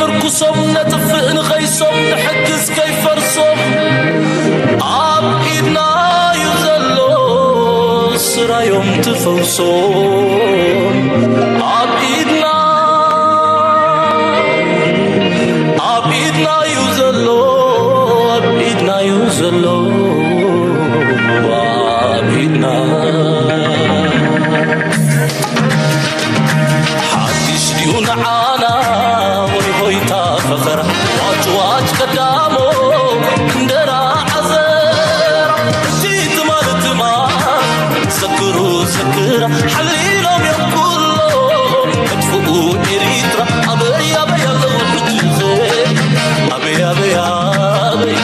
ምርኩሶም ነጥፍእ ንኸይሶም ንሕግዝ ከይፈርሶም ኣብ ኢድና እዩ ዘሎ ስራዮም ትፈውሶም ኣብ ኢድና ኣብ ኢድና እዩ ዘሎ ኣብ ኢድና እዩ ዘሎ ኣብ ኢድና ሓድሽ ድዩ ንዓና ወይ ሆይታ ፈኸራ ዋጭዋጭ ቀዳሞ እንደራ ዓዘራ እቲ ትማል ትማል ዘክሩ ዘክራ ሓሊሎም እዮም ኩሎም መጥፍኡ ኤሪትራ ኣበይ ኣበይ ኣለዉ ሕጂ ኣበይ ኣበይ ኣበይ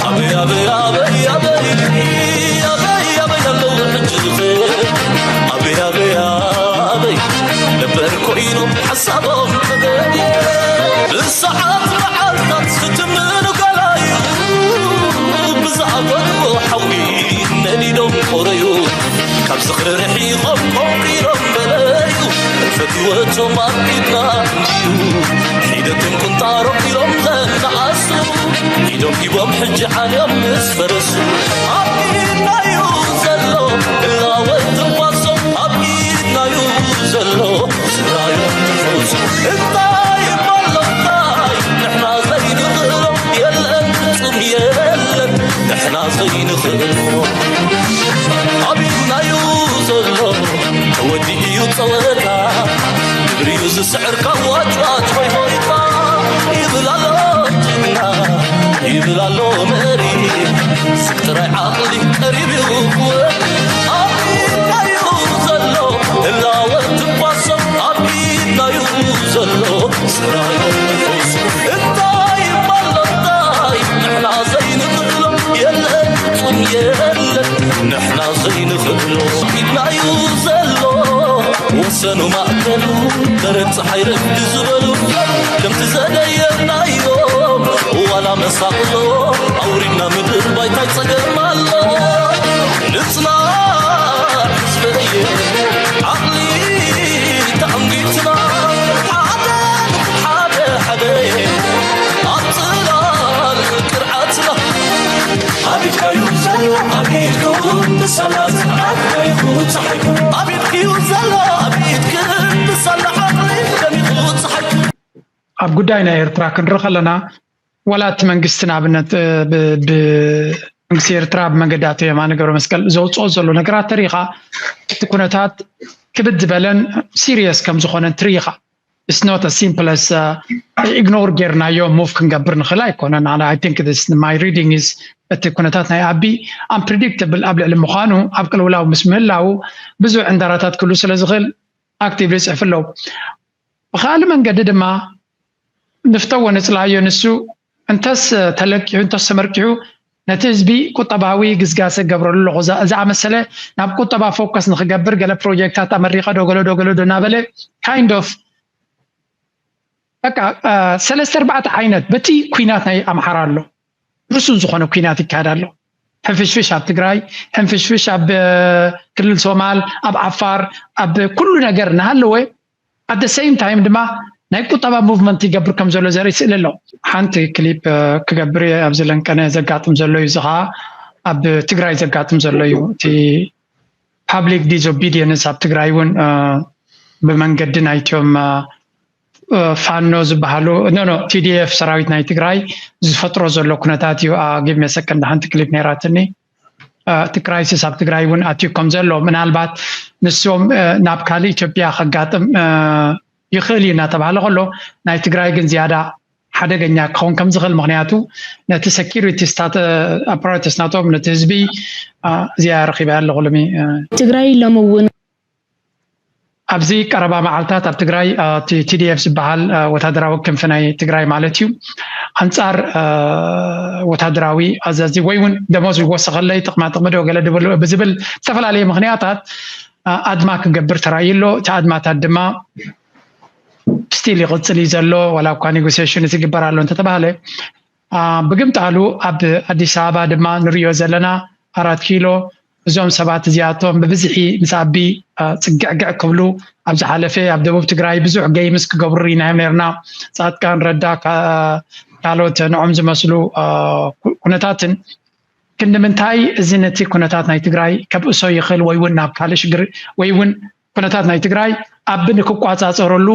ኣበይ ኣበይ ኣበይ ኣበይ ኣበይ ኣበይ ኣለዉ ሕጂ ኣበይ ኣበይ ኣበይ ነበር ኮይኖም ሓሳቦም ተገዲ ብሰዓት መዓልታት ክትምኑ ገላዩ ብዝኣፈትዎ ሓዊ ነዲዶም ቆረዩ ካብ ዝኽሪ ርሒቖም ቆንቂሮም በለዩ ፈትወቶም ኣብ ኢድና እንድዩ ሒደቶም ቁንጣሮም ኢሎም ዘነኣሱ ኢዶም ሂቦም ሕጂ ዓንዮም ምስ ፈረሱ ኣብ ኢድናዩ ዘሎ እላወት ትንፋሶም ኣብ ኢድናዩ ዘሎ ስራዮም ትፈውሱ እንታይ እሞ ኣሎ እንታይ ንሕና ዘይንኽእሎ የለን ፍጹም የለን ንሕና ዘይንኽእሎ ኣብ ኢድናዩ ዘሎ ተወዲኡ እዩ ጸወታ ግብሪዩ ዝስዕር ካብ ዋጭዋጭ ሆይ ሆይታ ይብል ኣሎ ጅግና ይብል ኣሎ መሪ ስብ ጥራይ ዓቕሊ ቀሪብ እዩ ክወዲ ኣብ ኢድናዩ ዘሎ ህላወ ትንፋሶም ኣብ ኢድናዩ ዘሎ ስራዮም ንፈውሱ እንታይ እሞ ኣሎ እንታይ ንሕና ዘይንኽእሎ የለን ፍጹም የለን ንሕና ዘይንኽእሎ ኢድናዩ ዘሎ ወሰኑ ማእከሉ ደረት ፀሓይ ረግዲ ዝበሉ ከምቲ ዘደየናዮም ዋላ መሳቕሎ ኣውሪድና ምድር ባይታይ ፀገም ኣሎ ንፅናዕ ህዝበየ ዓቕሊ ተኣንጊትና ሓደ ሓደ ሓደ ኣብ ፅላል ቅርዓትና ኣቢድካዩ ዘሎ ኣቢድኩም ብሰላ ዝዓበይኩ ፀሓይኩ ኣቢድክዩ ዘሎ ኣቢድክን ብሰላ ዓቕሊ ደሚቑ ፀሓይኩ ኣብ ጉዳይ ናይ ኤርትራ ክንርኢ ከለና ዋላ እቲ መንግስቲ ንኣብነት ብመንግስቲ ኤርትራ ብመንገዲ ኣቶ የማነ ገብረ መስቀል ዘውፅኦ ዘሎ ነገራት ተሪኻ እቲ ኩነታት ክብድ ዝበለን ሲሪየስ ከም ዝኾነ ትርኢ ኢኻ it's not as simple as ኢግኖር ጌርናዮ ሙቭ ክንገብር ንኽእል ኣይኮነን ኣነ I think this my reading is እቲ ኩነታት ናይ ኣቢ unpredictable ኣብ ልዕሊ ምዃኑ ኣብ ቅልውላው ምስ ምህላው ብዙሕ ዕንደራታት ክህሉ ስለ ዝኽእል ኣክቲቭሊ ይፅሕፍ ኣለዉ ብካልእ መንገዲ ድማ ንፍተዎ ንፅላዮ ንሱ እንተስ ተለቂሑ እንተስ ተመርቂሑ ነቲ ህዝቢ ቁጠባዊ ግስጋሰ ገብረሉ ኣለኹ ዝኣመሰለ ናብ ቁጠባ ፎከስ ንክገብር ገለ ፕሮጀክታት ኣመሪቐ ዶ ገለ ዶ ገለ ዶ እናበለ kind of በቃ ሰለስተ ኣርባዕተ ዓይነት በቲ ኩናት ናይ ኣምሓራ ኣሎ ርሱን ዝኾነ ኩናት ይካየድ ኣሎ ሕንፍሽፍሽ ኣብ ትግራይ ሕንፍሽፍሽ ኣብ ክልል ሶማል ኣብ ዓፋር ኣብ ኩሉ ነገር እናሃለወ at the same time ድማ ናይ ቁጠባ movement ይገብር ከም ዘሎ ዘርኢ ስእሊ ኣሎ ሓንቲ ክሊፕ ክገብር እየ ኣብዚ ለንቀነ ዘጋጥም ዘሎ እዩ እዚ ከዓ ኣብ ትግራይ ዘጋጥም ዘሎ እዩ እቲ public disobedience ኣብ ትግራይ እውን ብመንገዲ ናይቶም ፋኖ ዝበሃሉ no no TDF ሰራዊት ናይ ትግራይ ዝፈጥሮ ዘሎ ኩነታት እዩ give me a second ሓንቲ ክሊፕ ነይራትኒ እቲ ክራይሲስ ኣብ ትግራይ እውን ኣትዩ ከም ዘሎ ምናልባት ንሶም ናብ ካልእ ኢትዮጵያ ከጋጥም ይኽእል እዩ እናተባሃለ ከሎ ናይ ትግራይ ግን ዝያዳ ሓደገኛ ክኸውን ከም ዝኽእል ምክንያቱ ነቲ security apparatus ናቶም ነቲ ህዝቢ እዚኣ ረኺበያ ኣለኹ ሎሚ ትግራይ ሎሚ እውን ኣብዚ ቀረባ መዓልታት ኣብ ትግራይ እቲ TDF ዝበሃል ወታደራዊ ክንፊ ናይ ትግራይ ማለት እዩ ኣንፃር ወታደራዊ ኣዛዚ ወይ እውን ደሞዝ ይወሰኸለይ ጥቕማ ጥቕሚ ዶ ገለ ብዝብል ዝተፈላለየ ምክንያታት ኣድማ ክገብር ተራእዩ ኣሎ እቲ ኣድማታት ድማ ስቲል ይቕፅል እዩ ዘሎ ዋላ እኳ ኔጎሲሽን ዝግበር ኣሎ እንተተባሃለ ብግምጣሉ ኣብ ኣዲስ ኣበባ ድማ ንሪኦ ዘለና ኣራት ኪሎ እዞም ሰባት እዚኣቶም ብብዝሒ ምስ ኣቢ ጽግዕግዕ ክብሉ ኣብ ዝሓለፈ ኣብ ደቡብ ትግራይ ብዙሕ ገይምስ ክገብሩ ርኢናዮም ነርና። ፃድቃን ረዳ፣ ካልኦት ንዖም ዝመስሉ ኩነታትን ክንዲ ምንታይ እዚ ነቲ ኩነታት ናይ ትግራይ ከብእሶ ይኽእል ወይ እውን ናብ ካልእ ሽግር ወይ እውን ኩነታት ናይ ትግራይ ኣቢ ንክቋፃፀረሉ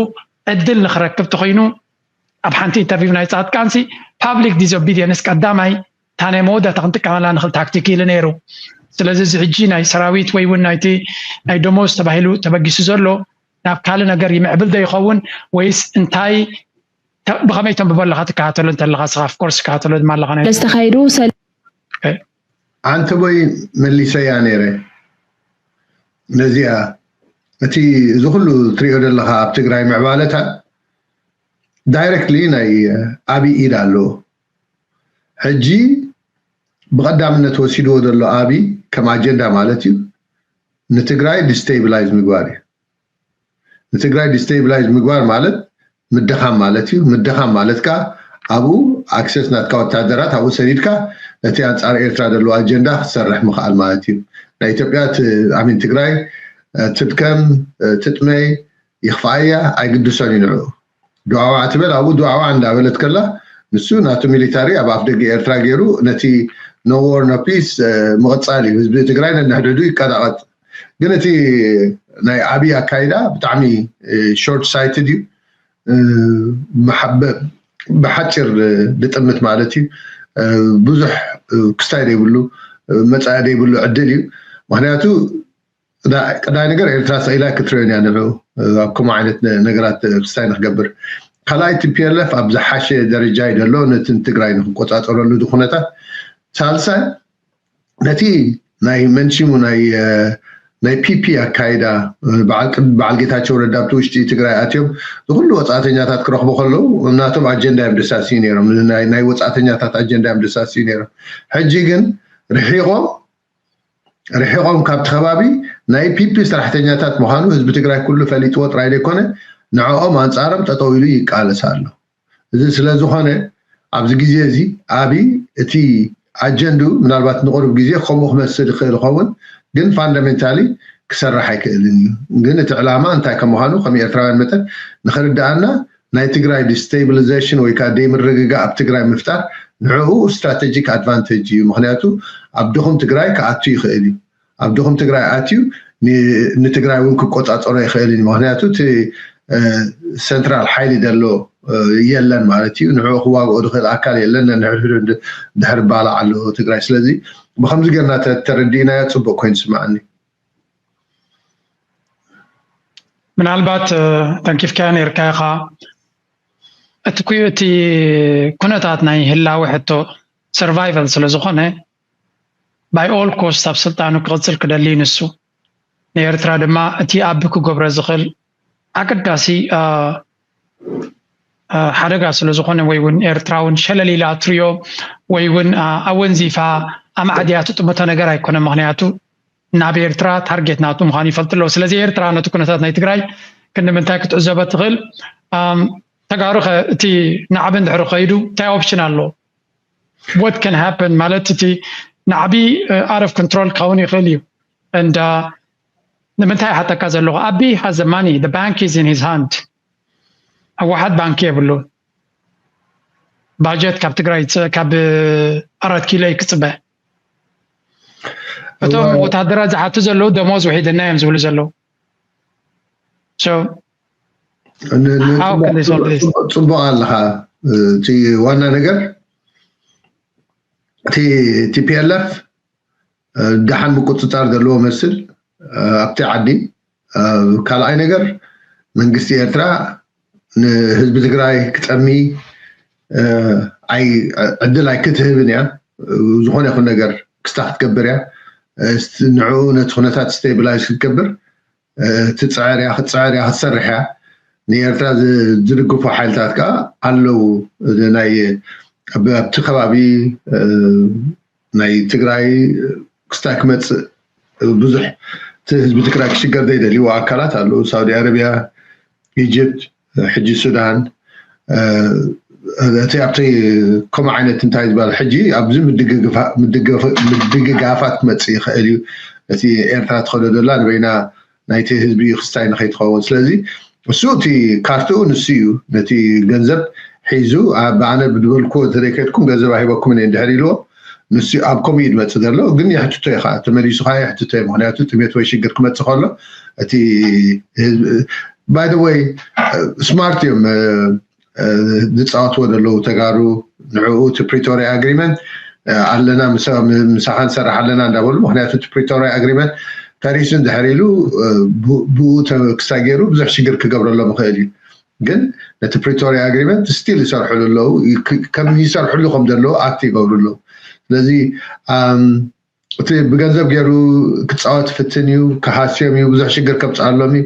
ዕድል ንክረክብ ተኮይኑ ኣብ ሓንቲ ኢንተርቪው ናይ ፃድቃንሲ ፓብሊክ ዲስኦቢዲየንስ ቀዳማይ እታ ናይ መወዳእታ ክንጥቀመላ ንኽእል ታክቲክ ኢሉ ነይሩ። ስለዚ እዚ ሕጂ ናይ ሰራዊት ወይ እውን ናይቲ ናይ ደሞዝ ተባሂሉ ተበጊሱ ዘሎ ናብ ካልእ ነገር ይምዕብል ዶ ይኸውን ወይስ እንታይ? ብኸመይ ተንብቦ ኣለኻ ትከታተሎ እንተለኻ ስኻ? ኦፍኮርስ ትከታተሎ ድማ ኣለኻ ናይ ለዝተኻየዱ ሰል ኣንተ ቦይ መሊሰያ ነይረ ነዚኣ እቲ እዚ ኩሉ ትሪኦ ዘለኻ ኣብ ትግራይ ምዕባለታት ዳይረክትሊ ናይ ኣብይ ኢድ ኣለዎ። ሕጂ ብቐዳምነት ወሲድዎ ዘሎ ኣብይ ከም ኣጀንዳ ማለት እዩ ንትግራይ ዲስቴብላይዝ ምግባር እዩ። ንትግራይ ዲስቴብላይዝ ምግባር ማለት ምድኻም ማለት እዩ። ምድኻም ማለት ከዓ ኣብኡ ኣክሰስ ናትካ ወታደራት ኣብኡ ሰዲድካ ነቲ ኣንፃር ኤርትራ ዘለዎ ኣጀንዳ ክትሰርሕ ምኽኣል ማለት እዩ። ናይ ኢትዮጵያ ኣሚን ትግራይ ትድከም ትጥመይ ይኽፍኣያ ኣይግድሶን እዩ ንዕኡ። ዱዓዋ ትበል ኣብኡ ዱዓዋ እንዳበለት ከላ ንሱ ናቱ ሚሊታሪ ኣብ ኣፍ ደገ ኤርትራ ገይሩ ነቲ no war no peace ምቕፃል እዩ። ህዝቢ ትግራይ ነንሕድሕዱ ይቀዳቐጥ። ግን እቲ ናይ ኣብይ ኣካይዳ ብጣዕሚ ሾርት ሳይትድ እዩ። ብሓጭር ዝጥምት ማለት እዩ። ብዙሕ ክስታይ ዘይብሉ መፃኢ ዘይብሉ ዕድል እዩ። ምክንያቱ ቀዳይ ነገር ኤርትራ ስኢላ ክትርእዮን እያ ንዑ ኣብ ከምኡ ዓይነት ነገራት ክስታይ ንክገብር። ካልኣይ ቲፒኤልኤፍ ኣብ ዝሓሸ ደረጃ እዩ ዘሎ ነቲ ትግራይ ንክቆፃፀረሉ ኩነታት። ሳልሳይ ነቲ ናይ መንሽሙ ናይ ናይ ፒፒ ኣካይዳ በዓል ጌታቸው ረዳ ኣብቲ ውሽጢ ትግራይ ኣትዮም ዝኩሉ ወፃእተኛታት ክረኽቡ ከለዉ ናቶም ኣጀንዳ እዮም ደሳስዩ ነይሮም። ናይ ወፃእተኛታት ኣጀንዳ እዮም ደሳስዩ ነይሮም። ሕጂ ግን ርሒቆም ርሒቆም ካብቲ ከባቢ ናይ ፒፒ ሰራሕተኛታት ምዃኑ ህዝቢ ትግራይ ኩሉ ፈሊጥዎ ጥራይ ዘይኮነ ንዕኦም ኣንፃሮም ጠጠው ኢሉ ይቃለስ ኣሎ። እዚ ስለዝኾነ ኣብዚ ግዜ እዚ ኣብይ እቲ ኣጀንድኡ ምናልባት ንቁሩብ ግዜ ከምኡ ክመስል ይኽእል ይኸውን፣ ግን ፋንዳሜንታሊ ክሰርሕ ኣይክእልን እዩ። ግን እቲ ዕላማ እንታይ ከም ምዃኑ ከም ኤርትራውያን መጠን ንኽርድኣና ናይ ትግራይ ዲስቴብሊዜሽን ወይ ከዓ ደይምርግጋእ ኣብ ትግራይ ምፍጣር ንዕኡ ስትራቴጂክ ኣድቫንቴጅ እዩ። ምክንያቱ ኣብ ድኹም ትግራይ ክኣቱ ይኽእል እዩ። ኣብ ድኹም ትግራይ ኣትዩ ንትግራይ እውን ክቆፃፀሮ ይኽእል እዩ። ምክንያቱ እቲ ሰንትራል ሓይሊ ዘሎ የለን ማለት እዩ። ንዕኡ ክዋግኦ ዝኽእል ኣካል የለን። ነንሕድሕዱ ድሕር ባላዕ ኣሎ ትግራይ። ስለዚ ብከምዚ ጌርና ተረዲእናዮ ፅቡቅ ኮይኑ ስማዕኒ። ምናልባት ተንኪፍካዮ ነርካ ኢኻ። እቲ እቲ ኩነታት ናይ ህላዊ ሕቶ ሰርቫይቫል ስለዝኾነ ባይ ኦል ኮስት ኣብ ስልጣኑ ክቕፅል ክደሊ ንሱ ንኤርትራ ድማ እቲ ኣቢ ክገብሮ ዝኽእል ኣገዳሲ ሓደጋ ስለዝኾነ ወይ እውን ኤርትራ እውን ሸለል ኢላ ትሪኦ ወይ እውን ኣወንዚፋ ኣማዕድያ ትጥምቶ ነገር ኣይኮነ። ምክንያቱ ናብ ኤርትራ ታርጌት ናቱ ምዃኑ ይፈልጡ ኣለዉ። ስለዚ ኤርትራ ነቲ ኩነታት ናይ ትግራይ ክንዲ ምንታይ ክትዕዘቦ ትኽእል? ተጋሩ ኸ እቲ ናዕቢ እንድሕር ከይዱ እንታይ ኦፕሽን ኣሎ? What can happen ማለት እቲ ናዕቢ out of control ክኸውን ይኽእል እዩ። እንዳ ንምንታይ ሓተካ ዘለኹ ኣቢ has the money, the bank is in his hand። ህወሓት ባንኪ የብሉ። ባጀት ካብ ትግራይ ካብ ኣራት ኪሎ ክፅበ እቶም ወታደራት ዝሓቱ ዘለዉ ደሞዝ ውሒድና እዮም ዝብሉ ዘለዉ። ፅቡቅ ኣለካ። እቲ ዋና ነገር እቲ ቲፒኤልኤፍ ደሓን ምቁፅፃር ዘለዎ መስል ኣብቲ ዓዲ። ካልኣይ ነገር መንግስቲ ኤርትራ ንህዝቢ ትግራይ ክጠሚ ዕድል ኣይክትህብን እያ። ዝኾነ ይኹን ነገር ክስታ ክትገብር እያ። ንዕኡ ነቲ ኩነታት ስቴብላይዝ ክትገብር ትፅዕር እያ፣ ክትፅዕር እያ፣ ክትሰርሕ እያ። ንኤርትራ ዝድግፉ ሓይልታት ከዓ ኣለዉ። ናይ ኣብቲ ከባቢ ናይ ትግራይ ክስታይ ክመፅእ ብዙሕ ህዝቢ ትግራይ ክሽገር ዘይደልይዎ ኣካላት ኣለዉ። ሳውዲ ኣረቢያ፣ ኢጅፕት፣ ሕጂ ሱዳን፣ እቲ ኣብቲ ከምኡ ዓይነት እንታይ ዝበሃል ሕጂ ኣብዚ ምድግጋፋት ክመፅእ ይኽእል እዩ። እቲ ኤርትራ ትኸዶ ዘላ ንበይና ናይቲ ህዝቢ ክስታይ ንኸይትኸውን። ስለዚ እሱ እቲ ካርትኡ ንሱ እዩ። ነቲ ገንዘብ ሒዙ ብኣነ ብድበልኩ ተደይከድኩም ገንዘብ ኣሂበኩም እየ እንድሕር ኢልዎ ንሱ ኣብ ከምኡ እዩ ዝመፅእ ዘሎ። ግን የሕትቶ እዩ ከዓ ተመሊሱ ከዓ የሕትቶ እዩ። ምክንያቱ ጥሜት ወይ ሽግር ክመፅእ ከሎ እቲ ባይ ወይ ስማርት እዮም ዝፃወትዎ ዘለዉ ተጋሩ። ንዕኡ እቲ ፕሪቶሪያ ኣግሪመንት ኣለና ምሳኻ ንሰርሕ ኣለና እንዳበሉ። ምክንያቱ እቲ ፕሪቶሪያ ኣግሪመንት ፈሪሱ እንድሕር ኢሉ ብኡ ተክሳ ገይሩ ብዙሕ ሽግር ክገብረሎም ይኽእል እዩ። ግን ነቲ ፕሪቶሪያ ኣግሪመንት ስቲል ይሰርሕሉ ኣለዉ። ከም ይሰርሕሉ ከም ዘለዉ ኣክት ይገብሩ ኣለዉ። ስለዚ እቲ ብገንዘብ ገይሩ ክፃወት ፍትን እዩ፣ ክሃስዮም እዩ፣ ብዙሕ ሽግር ከምፅኣሎም እዩ።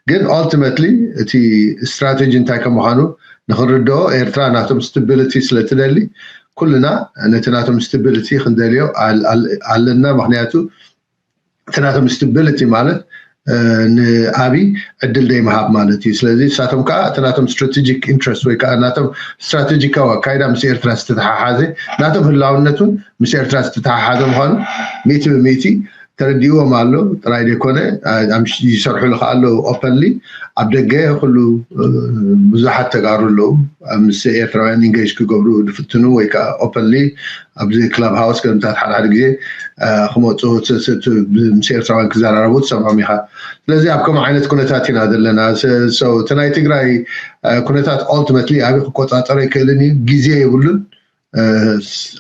ግን ኦልቲመትሊ እቲ ስትራቴጂ እንታይ ከም ምዃኑ ንክንርድኦ ኤርትራ ናቶም ስታቢሊቲ ስለትደሊ ኩልና ነቲ ናቶም ስታቢሊቲ ክንደልዮ ኣለና። ምክንያቱ እቲ ናቶም ስታቢሊቲ ማለት ንኣብይ ዕድል ደይ ምሃብ ማለት እዩ። ስለዚ ንሳቶም ከዓ እቲ ናቶም ስትራቴጂክ ኢንትረስት ወይ ከዓ ናቶም ስትራቴጂካዊ ኣካይዳ ምስ ኤርትራ ዝተተሓሓዘ ናቶም ህላውነት እውን ምስ ኤርትራ ዝተተሓሓዘ ምዃኑ ሚእቲ ብሚእቲ ተረዲእዎም ኣሎ ጥራይ ዘይኮነ ይሰርሕሉ ከዓ ኣለዉ። ኦፐንሊ ኣብ ደገ ኩሉ ብዙሓት ተጋሩ ኣለዉ ምስ ኤርትራውያን ኢንጌጅ ክገብሩ ዝፍትኑ ወይ ከዓ ኦፐንሊ ኣብዚ ክላብ ሃውስ ገምታት ሓደ ሓደ ግዜ ክመፁ ምስ ኤርትራውያን ክዘራረቡ ትሰምዖም ኢኻ። ስለዚ ኣብ ከምኡ ዓይነት ኩነታት ኢና ዘለና። እቲ ናይ ትግራይ ኩነታት ኦልቲመትሊ ኣበይ ክቆፃፀሮ ኣይክእልን እዩ። ግዜ የብሉን፣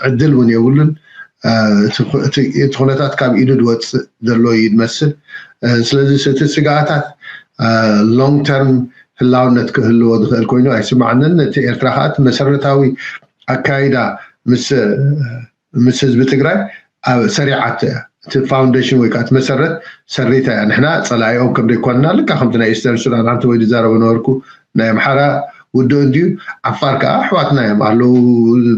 ዕድል እውን የብሉን። እቲ ኩነታት ካብ ኢዱ ዝወፅእ ዘሎ እዩ ዝመስል። ስለዚ እቲ ስጋኣታት ሎንግ ተርም ህላውነት ክህልዎ ዝኽእል ኮይኑ ኣይስማዓንን። እቲ ኤርትራ ከዓ እቲ መሰረታዊ ኣካይዳ ምስ ምስ ህዝቢ ትግራይ ሰሪዓቶ እያ። እቲ ፋውንዴሽን ወይ ከዓ እቲ መሰረት ሰሪታ እያ። ንሕና ፀላኢኦም ከም ዘይኮንና ልካ ከምቲ ናይ ኢስተርን ሱዳን ኣንተ ወይ ዝዛረበ ነበርኩ ናይ ኣምሓራ ውድኦ እንድዩ። ዓፋር ከዓ ኣሕዋትና እዮም ኣለዉ።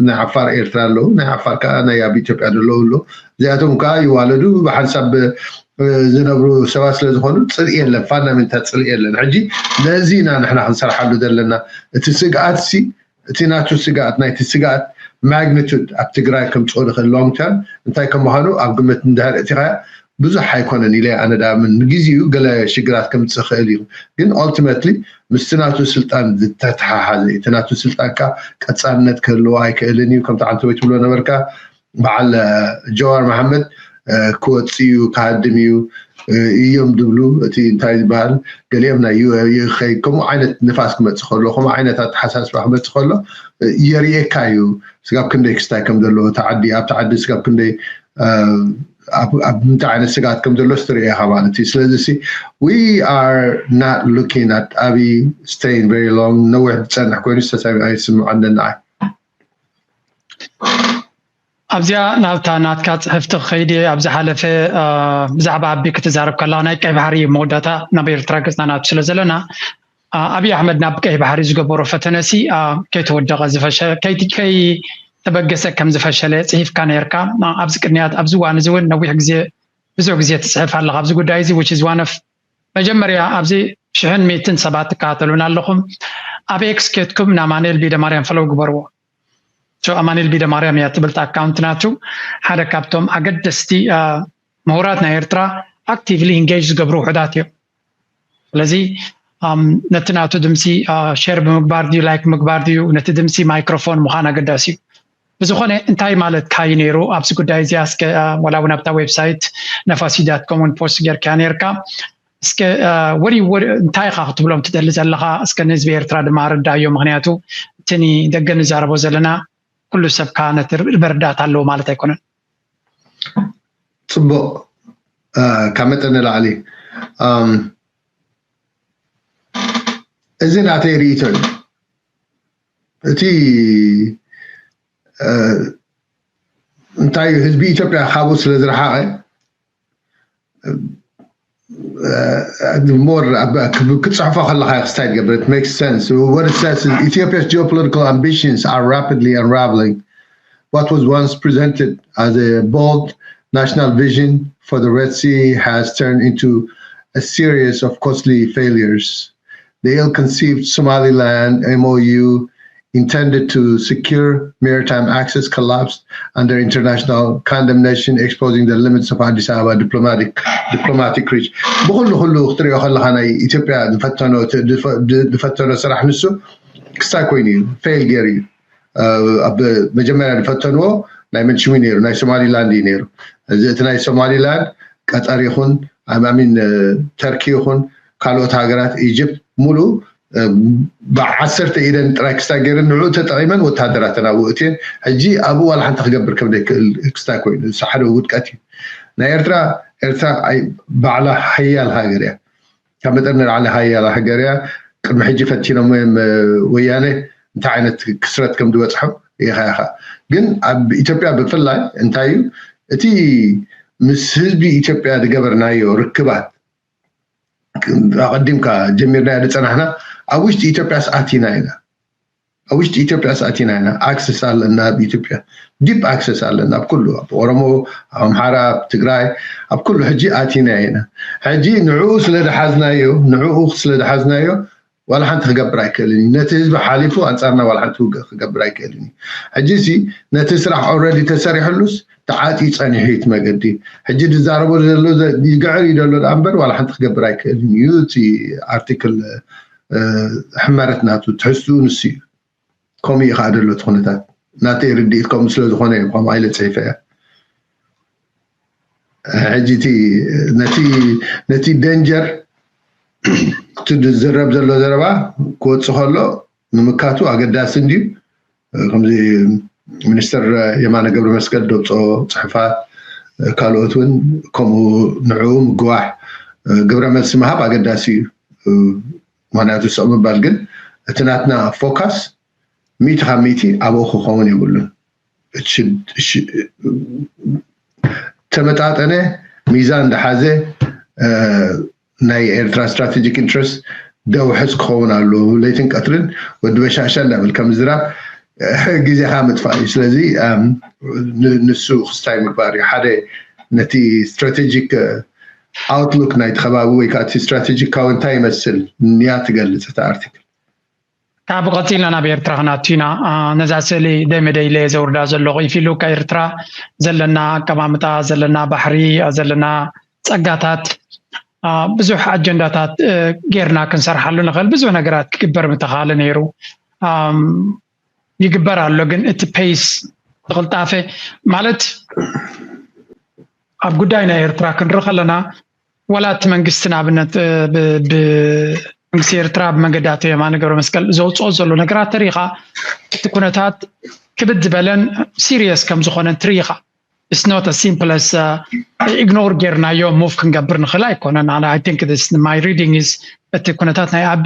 ናይ ዓፋር ኤርትራ ኣለዉ፣ ናይ ዓፋር ከዓ ናይ ኣብ ኢትዮጵያ ዘለዉ ኣለዉ። እዚኣቶም ከዓ ይዋለዱ ብሓንሳብ ዝነብሩ ሰባት ስለዝኾኑ ፅልኢ የለን፣ ፋንዳሜንታል ፅልኢ የለን። ሕጂ ነዚ ኢና ንሕና ክንሰርሓሉ ዘለና። እቲ ስግኣት ሲ እቲ ናቱ ስግኣት ናይቲ ስግኣት ማግኒቱድ ኣብ ትግራይ ከምፅኦ ዝኽእል ሎንግ ተርም እንታይ ከም ምዃኑ ኣብ ግምት እንድሕር እቲኻ ብዙሕ ኣይኮነን ኢለ ኣነ ዳምን ንግዜኡ ገለ ሽግራት ከምፅእ ይኽእል እዩ። ግን ኦልቲመትሊ ምስቲ ናቱ ስልጣን ዝተተሓሓዘ እቲ ናቱ ስልጣን ከዓ ቀፃልነት ክህልዎ ኣይክእልን እዩ። ከምቲ ዓንተወይ ትብሎ ነበርካ በዓል ጀዋር መሓመድ ክወፅእ እዩ ክሃድም እዩ እዮም ዝብሉ። እቲ እንታይ ዝበሃል ገሊኦም ናይ ዩኤ ከምኡ ዓይነት ንፋስ ክመፅእ ከሎ ከምኡ ዓይነት ኣተሓሳስባ ክመፅእ ከሎ የርእየካ እዩ። ስጋብ ክንደይ ክስታይ ከም ዘለዎ እቲ ዓዲ ኣብቲ ዓዲ ስጋብ ክንደይ ኣብ ምንታይ ዓይነት ስጋት ከም ዘሎ ስትርኢ ኢኻ ማለት እዩ። ስለዚ ሲ we are not looking at ኣቢ staying very long ነዊሕ ዝፀንሕ ኮይኑ ዝተሰሚ ኣይስምዐንን ንዓይ። ኣብዚኣ ናብታ ናትካ ፅሕፍቲ ክኸይድ እየ። ኣብ ዝሓለፈ ብዛዕባ ኣቢ ክትዛረብ ከለካ ናይ ቀይ ባሕሪ መወዳእታ ናብ ኤርትራ ገፅና ናብ ስለ ዘለና ኣቢ ኣሕመድ ናብ ቀይ ባሕሪ ዝገበሮ ፈተነ ሲ ከይተወደቀ ዝፈሸ ከይተበገሰ ከም ዝፈሸለ ፅሒፍካ ነርካ። ኣብዚ ቅድሚያት ኣብዚ እዋን እዚ እውን ነዊሕ ግዜ ብዙሕ ግዜ ትፅሕፍ ኣለካ ኣብዚ ጉዳይ እዚ which is one of መጀመርያ ኣብዚ ሽሕን ሚእትን ሰባት ትከታተሉና ኣለኹም። ኣብ ኤክስ ኬድኩም ንኣማኑኤል ቢደማርያም ፈለው ግበርዎ። ኣማኑኤል ቢደማርያም እያ ትብል ኣካውንት ናቱ ሓደ ካብቶም ኣገደስቲ ምሁራት ናይ ኤርትራ ኣክቲቭሊ ኢንጌጅ ዝገብሩ ውሑዳት እዮም። ስለዚ ነቲ ናቱ ድምፂ ሼር ብምግባር ድዩ ላይክ ምግባር ድዩ ነቲ ድምፂ ማይክሮፎን ምዃን ኣገዳሲ እዩ። ብዝኾነ እንታይ ማለትካ እዩ ነይሩ ኣብዚ ጉዳይ እዚኣ እስከ ወላ እውን ኣብታ ዌብሳይት ነፋሲ ዳት ኮም እውን ፖስት ጌርካ ነርካ እስከ ወዲ እንታይ ኢኻ ክትብሎም ትደሊ ዘለኻ እስከ ንህዝቢ ኤርትራ ድማ ኣረዳዮ ምክንያቱ እቲ ደገ ንዛረቦ ዘለና ኩሉ ሰብ ከዓ ነቲ መረዳእታ ኣለዎ ማለት ኣይኮነን ፅቡቅ ካብ መጠን ንላዕሊ እዚ ናተይ ርእይቶ እዩ እቲ እንታይ ህዝቢ ኢትዮጵያ ካብኡ ስለ ዝረሓቐ more ክትፅሕፎ ከለካ ክስታይ ትገብር it makes sense what it says is Ethiopia's geopolitical ambitions are rapidly unraveling what was once presented as a bold national vision for the Red Sea has turned into a series of costly failures. The ill-conceived Somaliland M O U intended to secure maritime access collapsed under international condemnation, exposing the limits of Addis Ababa diplomatic, diplomatic reach. ብኩሉ ኩሉ ክትሪኦ ከለኻ ናይ ኢትዮጵያ ዝፈተኖ ዝፈተኖ ስራሕ ንሱ ክስታይ ኮይኑ እዩ፣ ፌል ገይሩ እዩ። ኣብ መጀመርያ ዝፈተንዎ ናይ መንሽዊ ነይሩ፣ ናይ ሶማሊላንድ እዩ ነይሩ። እዚ እቲ ናይ ሶማሊላንድ ቀጠር ይኹን ኣማሚን ተርኪ ይኹን ካልኦት ሃገራት ኢጅፕት ሙሉ ብዓሰርተ ኢደን ጥራይ ክስታይ ገይረን ንዕኡ ተጠቒመን ወታደራተን ኣብኡ እትየን። ሕጂ ኣብኡ ዋላ ሓንቲ ክገብር ከም ዘይክእል ክስታይ ኮይኑ፣ እዚ ሓደ ውድቀት እዩ። ናይ ኤርትራ ኤርትራ ባዕላ ሓያል ሃገር እያ። ካብ መጠን ንላዕሊ ሓያል ሃገር እያ። ቅድሚ ሕጂ ፈቲኖም እዮም ወያነ እንታይ ዓይነት ክስረት ከም ዝበፅሖም ይኻ ኢኻ። ግን ኣብ ኢትዮጵያ ብፍላይ እንታይ እዩ እቲ ምስ ህዝቢ ኢትዮጵያ ዝገበርናዮ ርክባት ኣቐዲምካ ጀሚርናዮ ዝፀናሕና ኣብ ውሽጢ ኢትዮጵያስ ኣቲና ኢና። ኣብ ውሽጢ ኢትዮጵያስ ኣቲና ኢና። ኣክሰስ ኣለና ኣብ ኢትዮጵያ፣ ዲፕ ኣክሰስ ኣለና ኣብ ኩሉ፣ ኣብ ኦሮሞ፣ ኣብ ኣምሓራ፣ ኣብ ትግራይ፣ ኣብ ኩሉ ሕጂ ኣቲና ኢና። ሕጂ ንዕኡ ስለ ዝሓዝናዮ ንዕኡ ስለ ዝሓዝናዮ ዋላ ሓንቲ ክገብር ኣይክእልን እዩ። ነቲ ህዝቢ ሓሊፉ ኣንፃርና ዋላ ሓንቲ ውግእ ክገብር ኣይክእልን እዩ። ሕጂ ሲ ነቲ ስራሕ ኦልረዲ ተሰሪሕሉስ ተዓፅዩ ፀኒሑ እዩ እቲ መገዲ። ሕጂ ዝዛረቦ ዘሎ ይግዕር እዩ ዘሎ ደኣ እምበር ዋላ ሓንቲ ክገብር ኣይክእልን እዩ። እቲ ኣርቲክል ሕመረት ናቱ ትሕዝትኡ ንሱ እዩ። ከምኡ እዩ ከዓ ዘሎ እቲ ኩነታት። ናተይ ርድኢት ከምኡ ስለ ዝኾነ እዩ ከምኡ ኢለ ፅሒፈ እያ። ሕጂ እቲ ነቲ ነቲ ደንጀር እቲ ዝዝረብ ዘሎ ዘረባ ክወፅእ ከሎ ንምካቱ ኣገዳሲ እንድዩ። ከምዚ ሚኒስትር የማነ ገብረ መስቀል ደብፆ ፅሑፋት ካልኦት እውን ከምኡ ንዕኡ ምግዋሕ ግብረ መልሲ ምሃብ ኣገዳሲ እዩ። ምክንያቱ ስቕ ምባል ግን እቲ ናትና ፎካስ ሚእቲ ካብ ሚእቲ ኣብኡ ክኸውን የብሉን። ተመጣጠነ ሚዛን ዝሓዘ ናይ ኤርትራ ስትራቴጂክ ኢንትረስት ደውሕስ ክኸውን ኣሉ ለይትን ቀትርን ወዲ በሻሻ እንዳበል ከም ዝራብ ግዜኻ ምጥፋእ እዩ። ስለዚ ንሱ ክስታይ ምግባር እዩ ሓደ ነቲ ስትራቴጂክ ኣውትሉክ ናይቲ ከባቢ ወይ ከዓ እቲ ስትራቴጂካዊ እንታይ ይመስል ንያ ትገልፅ እቲ ኣርቲክል። ካብ ቀፂልና ናብ ኤርትራ ክናቱ ኢና። ነዛ ስእሊ ደመደ ኢለ ዘውርዳ ዘለኹ ኢፊሉ ካብ ኤርትራ ዘለና ኣቀማምጣ ዘለና ባሕሪ ዘለና ፀጋታት ብዙሕ ኣጀንዳታት ጌርና ክንሰርሓሉ ንኽእል ብዙሕ ነገራት ክግበር ምተኻለ ነይሩ። ይግበር ኣሎ ግን እቲ ፔስ ዝቕልጣፈ ማለት ኣብ ጉዳይ ናይ ኤርትራ ክንርኢ ከለና ዋላ እቲ መንግስቲ ንኣብነት መንግስቲ ኤርትራ ብመንገዲ ኣቶ የማነ ገብረ መስቀል ዘውፅኦ ዘሎ ነገራት ተሪኻ እቲ ኩነታት ክብድ ዝበለን ሲሪየስ ከም ዝኾነን ትርኢኻ። It's not as simple as ኢግኖር ጌርናዮ ሙቭ ክንገብር ንኽእል ኣይኮነን። I think my reading is እቲ ኩነታት ናይ ኣቢ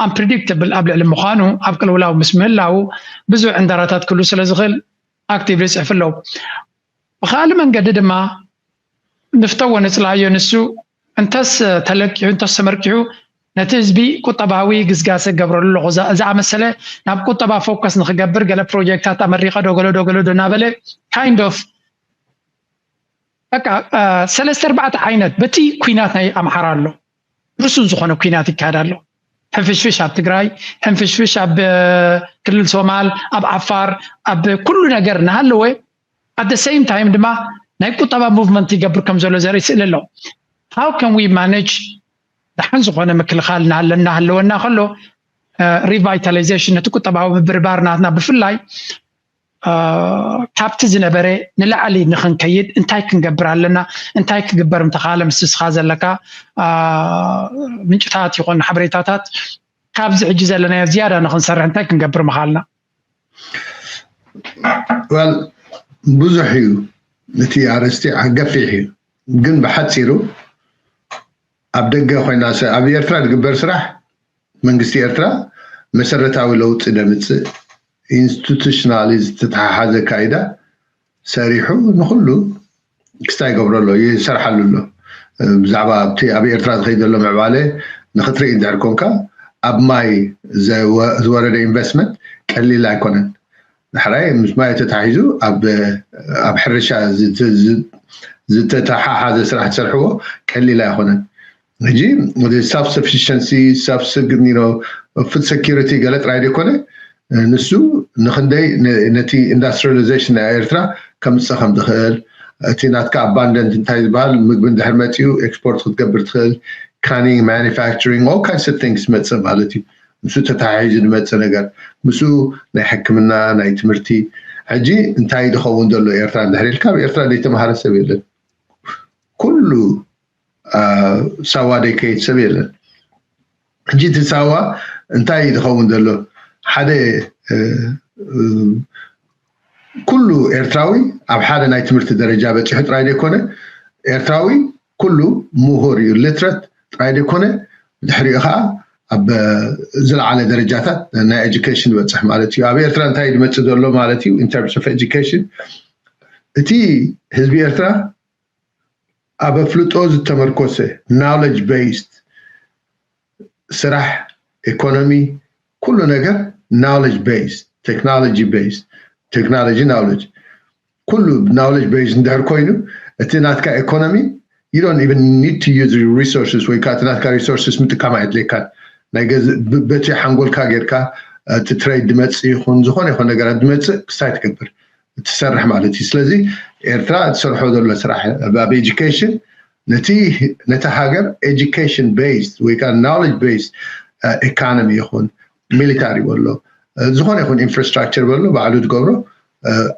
ኣምፕሪዲክተብል ኣብ ልዕሊ ምዃኑ ኣብ ቅልውላው ምስ ምህላው ብዙሕ ዕንዳራታት ክህሉ ስለ ዝኽእል ኣክቲቭሊ ይፅሕፍ ኣለዉ። ብካልእ መንገዲ ድማ ንፍተዎ ንፅላዮ ንሱ እንተስ ተለቂሑ እንተስ ተመርቂሑ ነቲ ህዝቢ ቁጠባዊ ግስጋሰ ገብረሉ ኣለኹ ዝኣመሰለ ናብ ቁጠባ ፎከስ ንክገብር ገለ ፕሮጀክታት ኣመሪቐ ዶ ገለ ዶ ገለ ዶ እናበለ kind of በቃ ሰለስተ ኣርባዕተ ዓይነት በቲ ኩናት ናይ ኣምሓራ ኣሎ ርሱን ዝኾነ ኩናት ይካየድ ኣሎ። ሕንፍሽፍሽ ኣብ ትግራይ፣ ሕንፍሽፍሽ ኣብ ክልል ሶማል፣ ኣብ ዓፋር፣ ኣብ ኩሉ ነገር እናሃለወ at the same time ድማ ናይ ቁጠባ ሙቭመንት ይገብር ከም ዘሎ ዘርኢ ስእሊ ኣሎ። How can we manage ደሓን ዝኾነ ምክልኻል እናሃለወና ከሎ ሪቫይታላይዜሽን ነቲ ቁጠባዊ ምብርባር ናትና ብፍላይ ካብቲ ዝነበረ ንላዕሊ ንክንከይድ እንታይ ክንገብር ኣለና? እንታይ ክግበር ምተኻለ ምስ እስኻ ዘለካ ምንጭታት ይኹን ሓበሬታታት ካብዚ ሕጂ ዘለናዮ ዝያዳ ንክንሰርሕ እንታይ ክንገብር ምኻልና? Well ብዙሕ እዩ እቲ ኣርእስቲ ገፊሕ እዩ፣ ግን ብሓፂሩ ኣብ ደገ ኮይና ኣብ ኤርትራ ዝግበር ስራሕ መንግስቲ ኤርትራ መሰረታዊ ለውጢ ዘምፅእ ኢንስቲቱሽናሊ ዝተተሓሓዘ ኣካይዳ ሰሪሑ ንኩሉ ክስታይ ይገብሮ ኣሎ፣ ይሰርሓሉ ኣሎ። ብዛዕባ ኣብቲ ኣብ ኤርትራ ዝኸይድ ዘሎ ምዕባለ ንክትርኢ እንድሕር ኮንካ ኣብ ማይ ዝወረደ ኢንቨስትመንት ቀሊል ኣይኮነን። ዳሕራይ ምስ ማይ ተታሒዙ ኣብ ሕርሻ ዝተተሓሓዘ ስራሕ ትሰርሕዎ ቀሊል ኣይኮነን። ሕጂ self sufficiency self ፉድ ሰኪሪቲ ገለ ጥራይ ዘይኮነ ንሱ ንክንደይ ነቲ ኢንዳስትሪላይዜሽን ናይ ኤርትራ ከምፅእ ከም ዝኽእል፣ እቲ ናትካ ኣባንደንት እንታይ ዝበሃል ምግቢ እንድሕር መፂኡ ኤክስፖርት ክትገብር ትኽእል፣ ካኒንግ ማኒፋክቸሪንግ all kinds of things መፅእ ማለት እዩ። ምስ ተተሓሒዙ ዝመፅእ ነገር ምስ ናይ ሕክምና ናይ ትምህርቲ ሕጂ እንታይ ዝኸውን ዘሎ ኤርትራ እንድሕር ኢልካ ኣብ ኤርትራ ዘይተምሃረ ሰብ የለን። ኩሉ ሳዋ ዘይከይድ ሰብ የለን። ሕጂ እቲ ሳዋ እንታይ ዝኸውን ዘሎ ሓደ ኩሉ ኤርትራዊ ኣብ ሓደ ናይ ትምህርቲ ደረጃ በፂሑ ጥራይ ዘይኮነ ኤርትራዊ ኩሉ ምሁር እዩ። ሊትረት ጥራይ ዘይኮነ ድሕሪኡ ከዓ ኣብ ዝለዓለ ደረጃታት ናይ ኤጁኬሽን ይበፅሕ ማለት እዩ። ኣብ ኤርትራ እንታይ ዝመፅእ ዘሎ ማለት እዩ in terms of education? እቲ ህዝቢ ኤርትራ ኣብ ኣፍልጦ ዝተመርኮሰ knowledge based ስራሕ፣ ኢኮኖሚ፣ ኩሉ ነገር knowledge based፣ technology based፣ technology knowledge፣ ኩሉ knowledge based እንድሕር ኮይኑ እቲ ናትካ ኢኮኖሚ you don't even need to use resources ወይ ከዓ እቲ ናትካ resources ምጥቃም ኣየድልየካን። ናይ በቲ ሓንጎልካ ጌርካ እቲ ትሬድ ድመፅእ ይኹን ዝኾነ ይኹን ነገራት ድመፅእ ክስታይ ትገብር ትሰርሕ ማለት እዩ። ስለዚ ኤርትራ ትሰርሖ ዘሎ ስራሕ ኣብ ኤጁኬሽን ነቲ ነቲ ሃገር education based ወይ ከዓ knowledge based economy ይኹን ሚሊታሪ በሎ ዝኾነ ይኹን ኢንፍራስትራክቸር በሎ ባዕሉ ዝገብሮ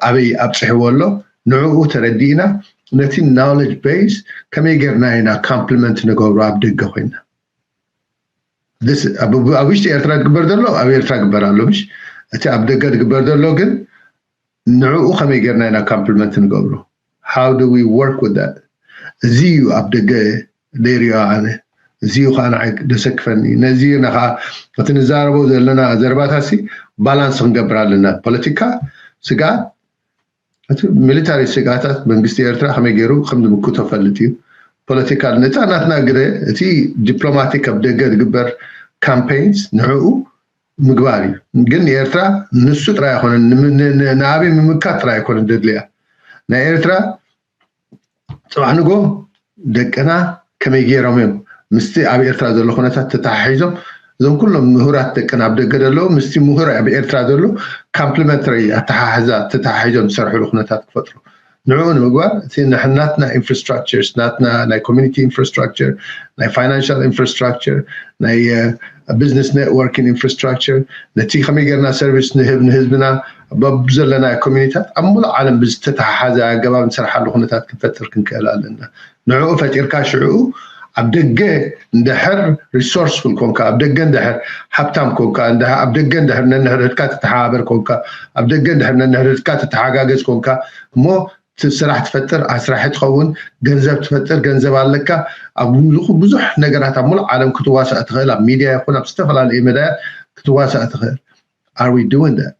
ኣበይ ኣብፅሕዎ ኣሎ ንዕኡ ተረዲእና ነቲ knowledge based ከመይ ጌርና ኢና complement ንገብሮ ኣብ ደገ ኮይና ኣብ ውሽጢ ኤርትራ ዝግበር ዘሎ ኣብ ኤርትራ ግበር ኣሎ ምሽ እቲ ኣብ ደገ ዝግበር ዘሎ ግን ንዕኡ ከመይ ጌርና ኢና complement ንገብሮ? How do we work with that? እዚ እዩ ኣብ ደገ ደይሪኦ ኣነ እዚ እዩ ከዓ ንዓይ ደሰክፈኒ ነዚ ኢና ከዓ እቲ ንዛረቦ ዘለና ዘረባታሲ ባላንስ ክንገብር ኣለና ፖለቲካ ስግኣት እቲ ሚሊታሪ ስግኣታት መንግስቲ ኤርትራ ከመይ ገይሩ ከም ዝምክቶ ፈልጥ እዩ ፖለቲካል ነታ ናትና ግደ እቲ ዲፕሎማቲክ ኣብ ደገ ዝግበር ካምፔይንስ ንዕኡ ምግባር እዩ ግን ንኤርትራ ንሱ ጥራይ ኣይኮነን ንኣብይ ምምካት ጥራይ ኣይኮነን ደድልያ ናይ ኤርትራ ፅባሕ ንጎ ደቅና ከመይ ገይሮም እዮም ምስቲ ኣብ ኤርትራ ዘሎ ኩነታት ተተሓሒዞም እዞም ኩሎም ምሁራት ደቅና ኣብ ደገ ዘለዉ ምስቲ ምሁር ኣብ ኤርትራ ዘሎ ካምፕሊመንተሪ ኣተሓሕዛ ተተሓሒዞም ዝሰርሕሉ ኩነታት ክፈጥሩ ንዕኡ ንምግባር እቲ ናትና ኢንፍራስትራክቸርስ ናትና ናይ ኮሚኒቲ ኢንፍራስትራክቸር ናይ ፋይናንሻል ኢንፍራስትራክቸር ናይ ቢዝነስ ኔትወርኪንግ ኢንፍራስትራክቸር ነቲ ከመይ ጌርና ሰርቪስ ንህብ ንህዝብና በብዘለና ኮሚኒታት ኣብ ሙሉእ ዓለም ብዝተተሓሓዘ ኣገባብ ንሰርሓሉ ኩነታት ክንፈጥር ክንክእል ኣለና ንዕኡ ፈጢርካ ሽዕኡ ኣብ ደገ እንድሕር ሪሶርስፉል ኮንካ ኣብ ደገ እንድሕር ሃብታም ኮንካ ኣብ ደገ እንድሕር ነንሕድሕድካ ትተሓባበር ኮንካ ኣብ ደገ እንድሕር ነንሕድሕድካ ትተሓጋገዝ ኮንካ እሞ ስራሕ ትፈጥር ኣስራሒ ትኸውን ገንዘብ ትፈጥር ገንዘብ ኣለካ ኣብ ብዙሕ ነገራት ኣብ ሙሉእ ዓለም ክትዋሳእ ትኽእል ኣብ ሚድያ ይኹን ኣብ ዝተፈላለዩ መዳያት ክትዋሳእ ትኽእል are we doing that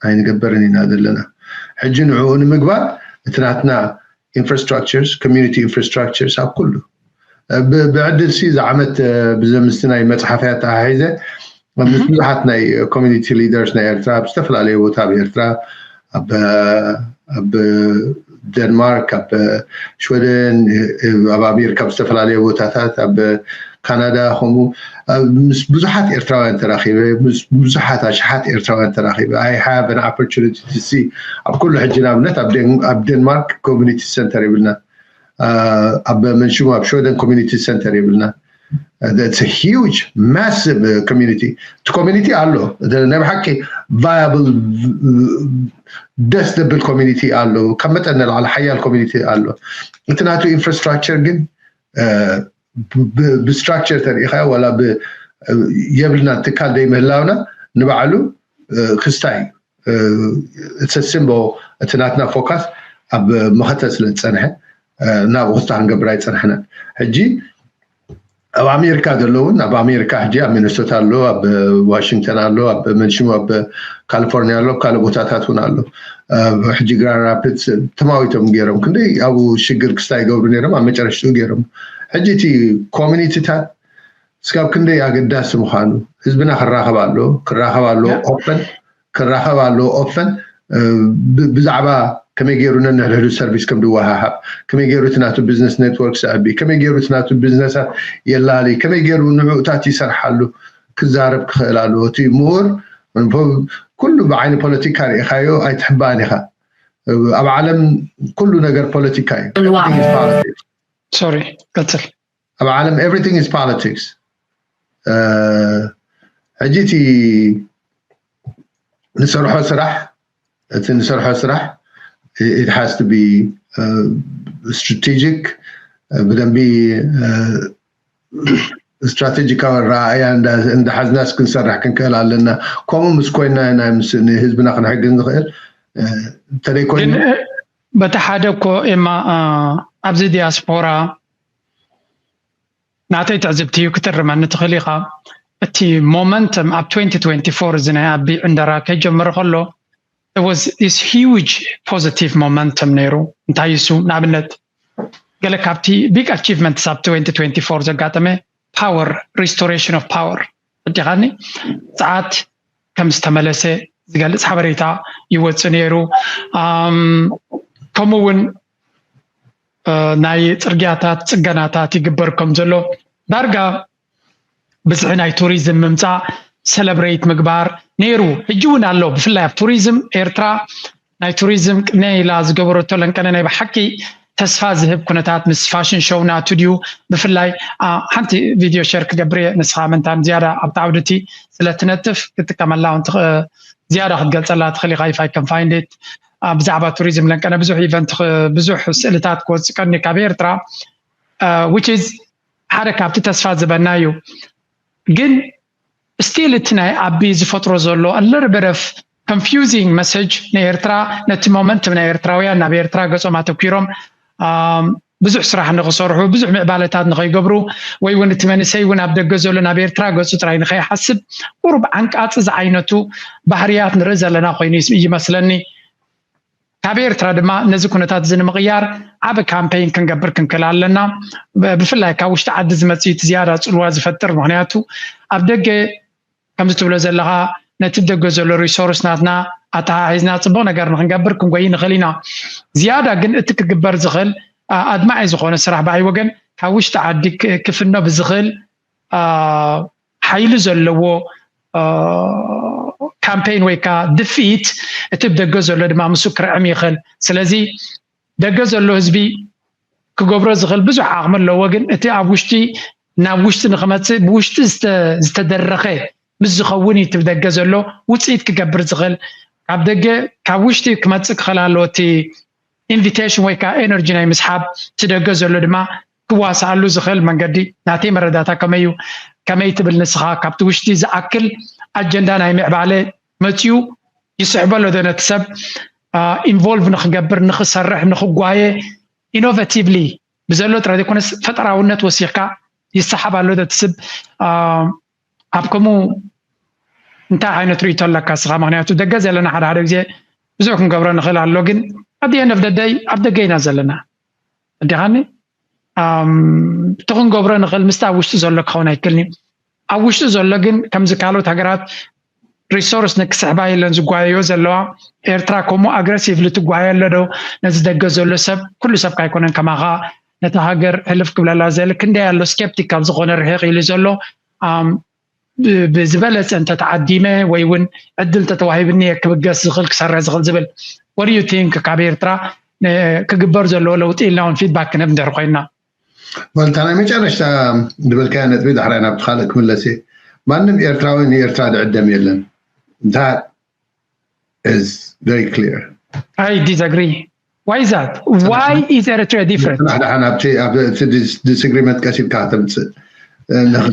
ኣይንገብርን ኢና ዘለና ሕጂ ንዕኡ ንምግባር እቲ ናትና ኢንፍራስትራክቸርስ ኮሚኒቲ ኢንፍራስትራክቸርስ ኣብ ኩሉ ብዕድል ሲ ዝዓመት ብዘምስቲ ናይ መፅሓፍያ ተሓሒዘ ምስ ብዙሓት ናይ ኮሚኒቲ ሊደርስ ናይ ኤርትራ ኣብ ዝተፈላለዩ ቦታ ኣብ ኤርትራ ኣብ ደንማርክ ኣብ ሽወደን ኣብ ኣሜሪካ ኣብ ዝተፈላለዩ ቦታታት ኣብ ካናዳ ከምኡ ምስ ብዙሓት ኤርትራውያን ተራኺበ ምስ ብዙሓት ኣሽሓት ኤርትራውያን ተራኺበ I have an opportunity to see ኣብ ኩሉ ሕጂ ንኣብነት ኣብ ደንማርክ ኮሚኒቲ ሰንተር ይብልና ኣብ መንሽሙ ኣብ ሽወደን ኮሚኒቲ ሰንተር ይብልና huge massive community እቲ ኮሚኒቲ ኣሎ ናይ ብሓቂ viable ደስ ዘብል ኮሚኒቲ ኣሎ ካብ መጠን ንላዕሊ ሓያል ኮሚኒቲ ኣሎ እቲ ናቱ ኢንፍራስትራክቸር ግን ብስትራክቸር ተሪኢኻ ዋላ የብልና ትካል ዘይምህላውና ንባዕሉ ክስታይ እዩ እቲ ሲምቦ እቲ ናትና ፎካስ ኣብ መኸተ ስለ ዝፀንሐ ናብ ቁስታ ክንገብር ኣይፀንሐናን ሕጂ ኣብ ኣሜሪካ ዘለውን ኣብ ኣሜሪካ ሕጂ ኣብ ሚኒሶታ ኣሎ ኣብ ዋሽንግተን ኣሎ ኣብ መንሽሙ ኣብ ካሊፎርኒያ ኣሎ ኣብ ካልእ ቦታታት እውን ኣሎ ሕጂ ግራን ራፒድስ ተማዊቶም ገይሮም ክንደይ ኣብኡ ሽግር ክስታ ይገብሩ ነይሮም ኣብ መጨረሽትኡ ገይሮም ሕጂ እቲ ኮሚኒቲታት ስጋብ ክንደይ ኣገዳሲ ምዃኑ ህዝብና ክራኸብ ኣሎ ክራኸብ ኣሎ ኦፐን ክራኸብ ኣሎ ኦፐን ብዛዕባ ከመይ ገይሩ ነንሕድሕዱ ሰርቪስ ከም ዝወሃሃብ ከመይ ገይሩ እቲ ናቱ ቢዝነስ ኔትወርክ ስዕቢ ከመይ ገይሩ እቲ ናቱ ቢዝነሳት የላሊ ከመይ ገይሩ ንዕኡታት ይሰርሓሉ ክዛረብ ክኽእል ኣለዎ እቲ ምሁር ኩሉ ብዓይኒ ፖለቲካ ርኢኻዮ ኣይትሕባእን ኢኻ። ኣብ ዓለም ኩሉ ነገር ፖለቲካ እዩ። እዋ። Everything is politics. ሶሪ፣ ቀጽል። ኣብ ዓለም everything is politics. ሕጂ እቲ ንሰርሖ ስራሕ እቲ ንሰርሖ ስራሕ it has to be strategic፣ ብደንቢ ስትራቴጂካዊ ረኣያ እንዳሓዝናስ ክንሰርሕ ክንክእል ኣለና። ከምኡ ምስ ኮይና ኢና ንህዝብና ክንሕግዝ ንኽእል። እንተደይኮይኑ በቲ ሓደ እኮ ኤማ ኣብዚ ዲያስፖራ ናተይ ትዕዝብቲ እዩ፣ ክትርመኒ ትኽእል ኢኻ። እቲ ሞመንተም ኣብ twenty twenty-four እዚ ናይ ኣቢ ዕንደራ ከይጀመረ ከሎ was this huge positive momentum ነይሩ። እንታይ እሱ? ንኣብነት ገለ ካብቲ big achievements ኣብ twenty twenty-four ዘጋጠመ power, restoration of power፣ ፈዲኻኒ፣ ሰዓት ከም ዝተመለሰ ዝገልጽ ሓበሬታ ይወጽእ ነይሩ። ከምኡ እውን ናይ ጽርግያታት ጽገናታት ይግበር ከም ዘሎ፣ ዳርጋ ብዝሒ ናይ ቱሪዝም ምምጻእ ሰለብሬት ምግባር ነይሩ። ሕጂ እውን ኣሎ። ብፍላይ ኣብ ቱሪዝም ኤርትራ ናይ ቱሪዝም ቅንያ ኢላ ዝገበረቶ ለንቀነ ናይ ብሓቂ ተስፋ ዝህብ ኩነታት ምስ ፋሽን ሾው ናቱ ድዩ? ብፍላይ ሓንቲ ቪድዮ ሸር ክገብር እየ። ንስኻ መንታን ዝያዳ ኣብቲ ዓውድቲ ስለ ትነጥፍ ክትጥቀመላ እውን ዝያዳ ክትገልጸላ ትኽእል ኢኻ። If I can find it፣ ብዛዕባ ቱሪዝም ለንቀነ ብዙሕ ኢቨንት ብዙሕ ስእልታት ክወፅእ ቀኒ ካብ ኤርትራ፣ which is ሓደ ካብቲ ተስፋ ዝበና እዩ። ግን ስቲል እቲ ናይ ኣቢ ዝፈጥሮ ዘሎ ኣለርበረፍ confusing message ንኤርትራ፣ ነቲ ሞመንት ናይ ኤርትራውያን ናብ ኤርትራ ገጾም ኣተኪሮም ብዙሕ ስራሕ ንክሰርሑ፣ ብዙሕ ምዕባለታት ንከይገብሩ፣ ወይ እውን እቲ መንእሰይ እውን ኣብ ደገ ዘሎ ናብ ኤርትራ ገጹ ጥራይ ንከይሓስብ፣ ቁሩብ ዓንቃጺ ዝዓይነቱ ባህርያት ንርኢ ዘለና ኮይኑ ይመስለኒ። ካብ ኤርትራ ድማ ነዚ ኩነታት እዚ ንምቕያር ዓቢ ካምፔይን ክንገብር ክንክእል ኣለና። ብፍላይ ካብ ውሽጢ ዓዲ ዝመጽእ እቲ ዝያዳ ጽልዋ ዝፈጥር። ምክንያቱ ኣብ ደገ ከምዚ ትብሎ ዘለኻ ነቲ ደገ ዘሎ ሪሶርስ ናትና ኣተሓሒዝና ጽቡቕ ነገር ንክንገብር ክንጎይ ንኽእል ኢና። ዝያዳ ግን እቲ ክግበር ዝኽእል ኣድማዒ ዝኾነ ስራሕ ብዓይ ወገን ካብ ውሽጢ ዓዲ ክፍኖ ብዝኽእል ሓይሊ ዘለዎ ካምፔይን ወይ ከዓ ድፍኢት እቲ ብደገ ዘሎ ድማ ምስኡ ክርዕም ይኽእል። ስለዚ ደገ ዘሎ ህዝቢ ክገብሮ ዝኽእል ብዙሕ ዓቕሚ ኣለዎ፣ ግን እቲ ኣብ ውሽጢ ናብ ውሽጢ ንክመፅእ ብውሽጢ ዝተደረኸ ምስ ዝኸውን እዩ እቲ ብደገ ዘሎ ውፅኢት ክገብር ዝኽእል። ካብ ደገ ካብ ውሽጢ ክመፅእ ክኽእል ኣለዎ እቲ ኢንቪቴሽን ወይ ከዓ ኤነርጂ ናይ ምስሓብ፣ እቲ ደገ ዘሎ ድማ ክዋሳኣሉ ዝኽእል መንገዲ ናተይ መረዳእታ ከመይ እዩ? ከመይ ትብል ንስኻ? ካብቲ ውሽጢ ዝኣክል ኣጀንዳ ናይ ምዕባለ መፅዩ ይስሕበ ኣሎ ዶ ነቲ ሰብ ኢንቮልቭ ንክገብር፣ ንክሰርሕ፣ ንክጓየ ኢኖቬቲቭሊ ብዘሎ ጥራይ ዘይኮነስ ፈጠራውነት ወሲኽካ ይሰሓብ ኣሎ ዶ እቲ ስብ? ኣብ ከምኡ እንታይ ዓይነት ርእይቶ ኣለካ ስኻ? ምክንያቱ ደገ ዘለና ሓደ ሓደ ግዜ ብዙሕ ክንገብሮ ንኽእል ኣሎ፣ ግን ኣዲ ነፍ ደደይ ኣብ ደገ ኢና ዘለና። ኣዲኻኒ እቲ ክንገብሮ ንኽእል ምስቲ ኣብ ውሽጢ ዘሎ ክኸውን ኣይክልኒ። ኣብ ውሽጢ ዘሎ ግን ከምዚ ካልኦት ሃገራት ሪሶርስ ንክስሕባ የለን ዝጓየዮ ዘለዋ። ኤርትራ ከምኡ ኣግረሲቭሊ ትጓየ ኣሎ ዶ? ነዚ ደገ ዘሎ ሰብ፣ ኩሉ ሰብ ካይኮነን ከማኻ ነቲ ሃገር ሕልፍ ክብለላ ዘል ክንደይ ኣሎ ስኬፕቲክ ካብ ዝኾነ ርሕቕ ኢሉ ዘሎ ብዝበለፀ እንተተዓዲመ ወይ እውን ዕድል እንተተዋሂብኒ እየ ክብገስ ዝኽእል ክሰርሕ ዝኽእል ዝብል። What do you think? ካብ ኤርትራ ክግበር ዘለዎ ለውጢ ኢልና እውን ፊድባክ ክንህብ እንድሕር ኮይንና። ወልታ ናይ መጨረሽታ ዝበልካያ ነጥቢ ዳሕራይ ናብቲ ካልእ ክምለስ እየ። ማንም ኤርትራዊ ንኤርትራ ዝዕደም የለን። That is very clear. I disagree. Why is that? Why is Eritrea different? ደሓን ኣብቲ ዲስግሪመንት ቀሲልካ ተምፅእ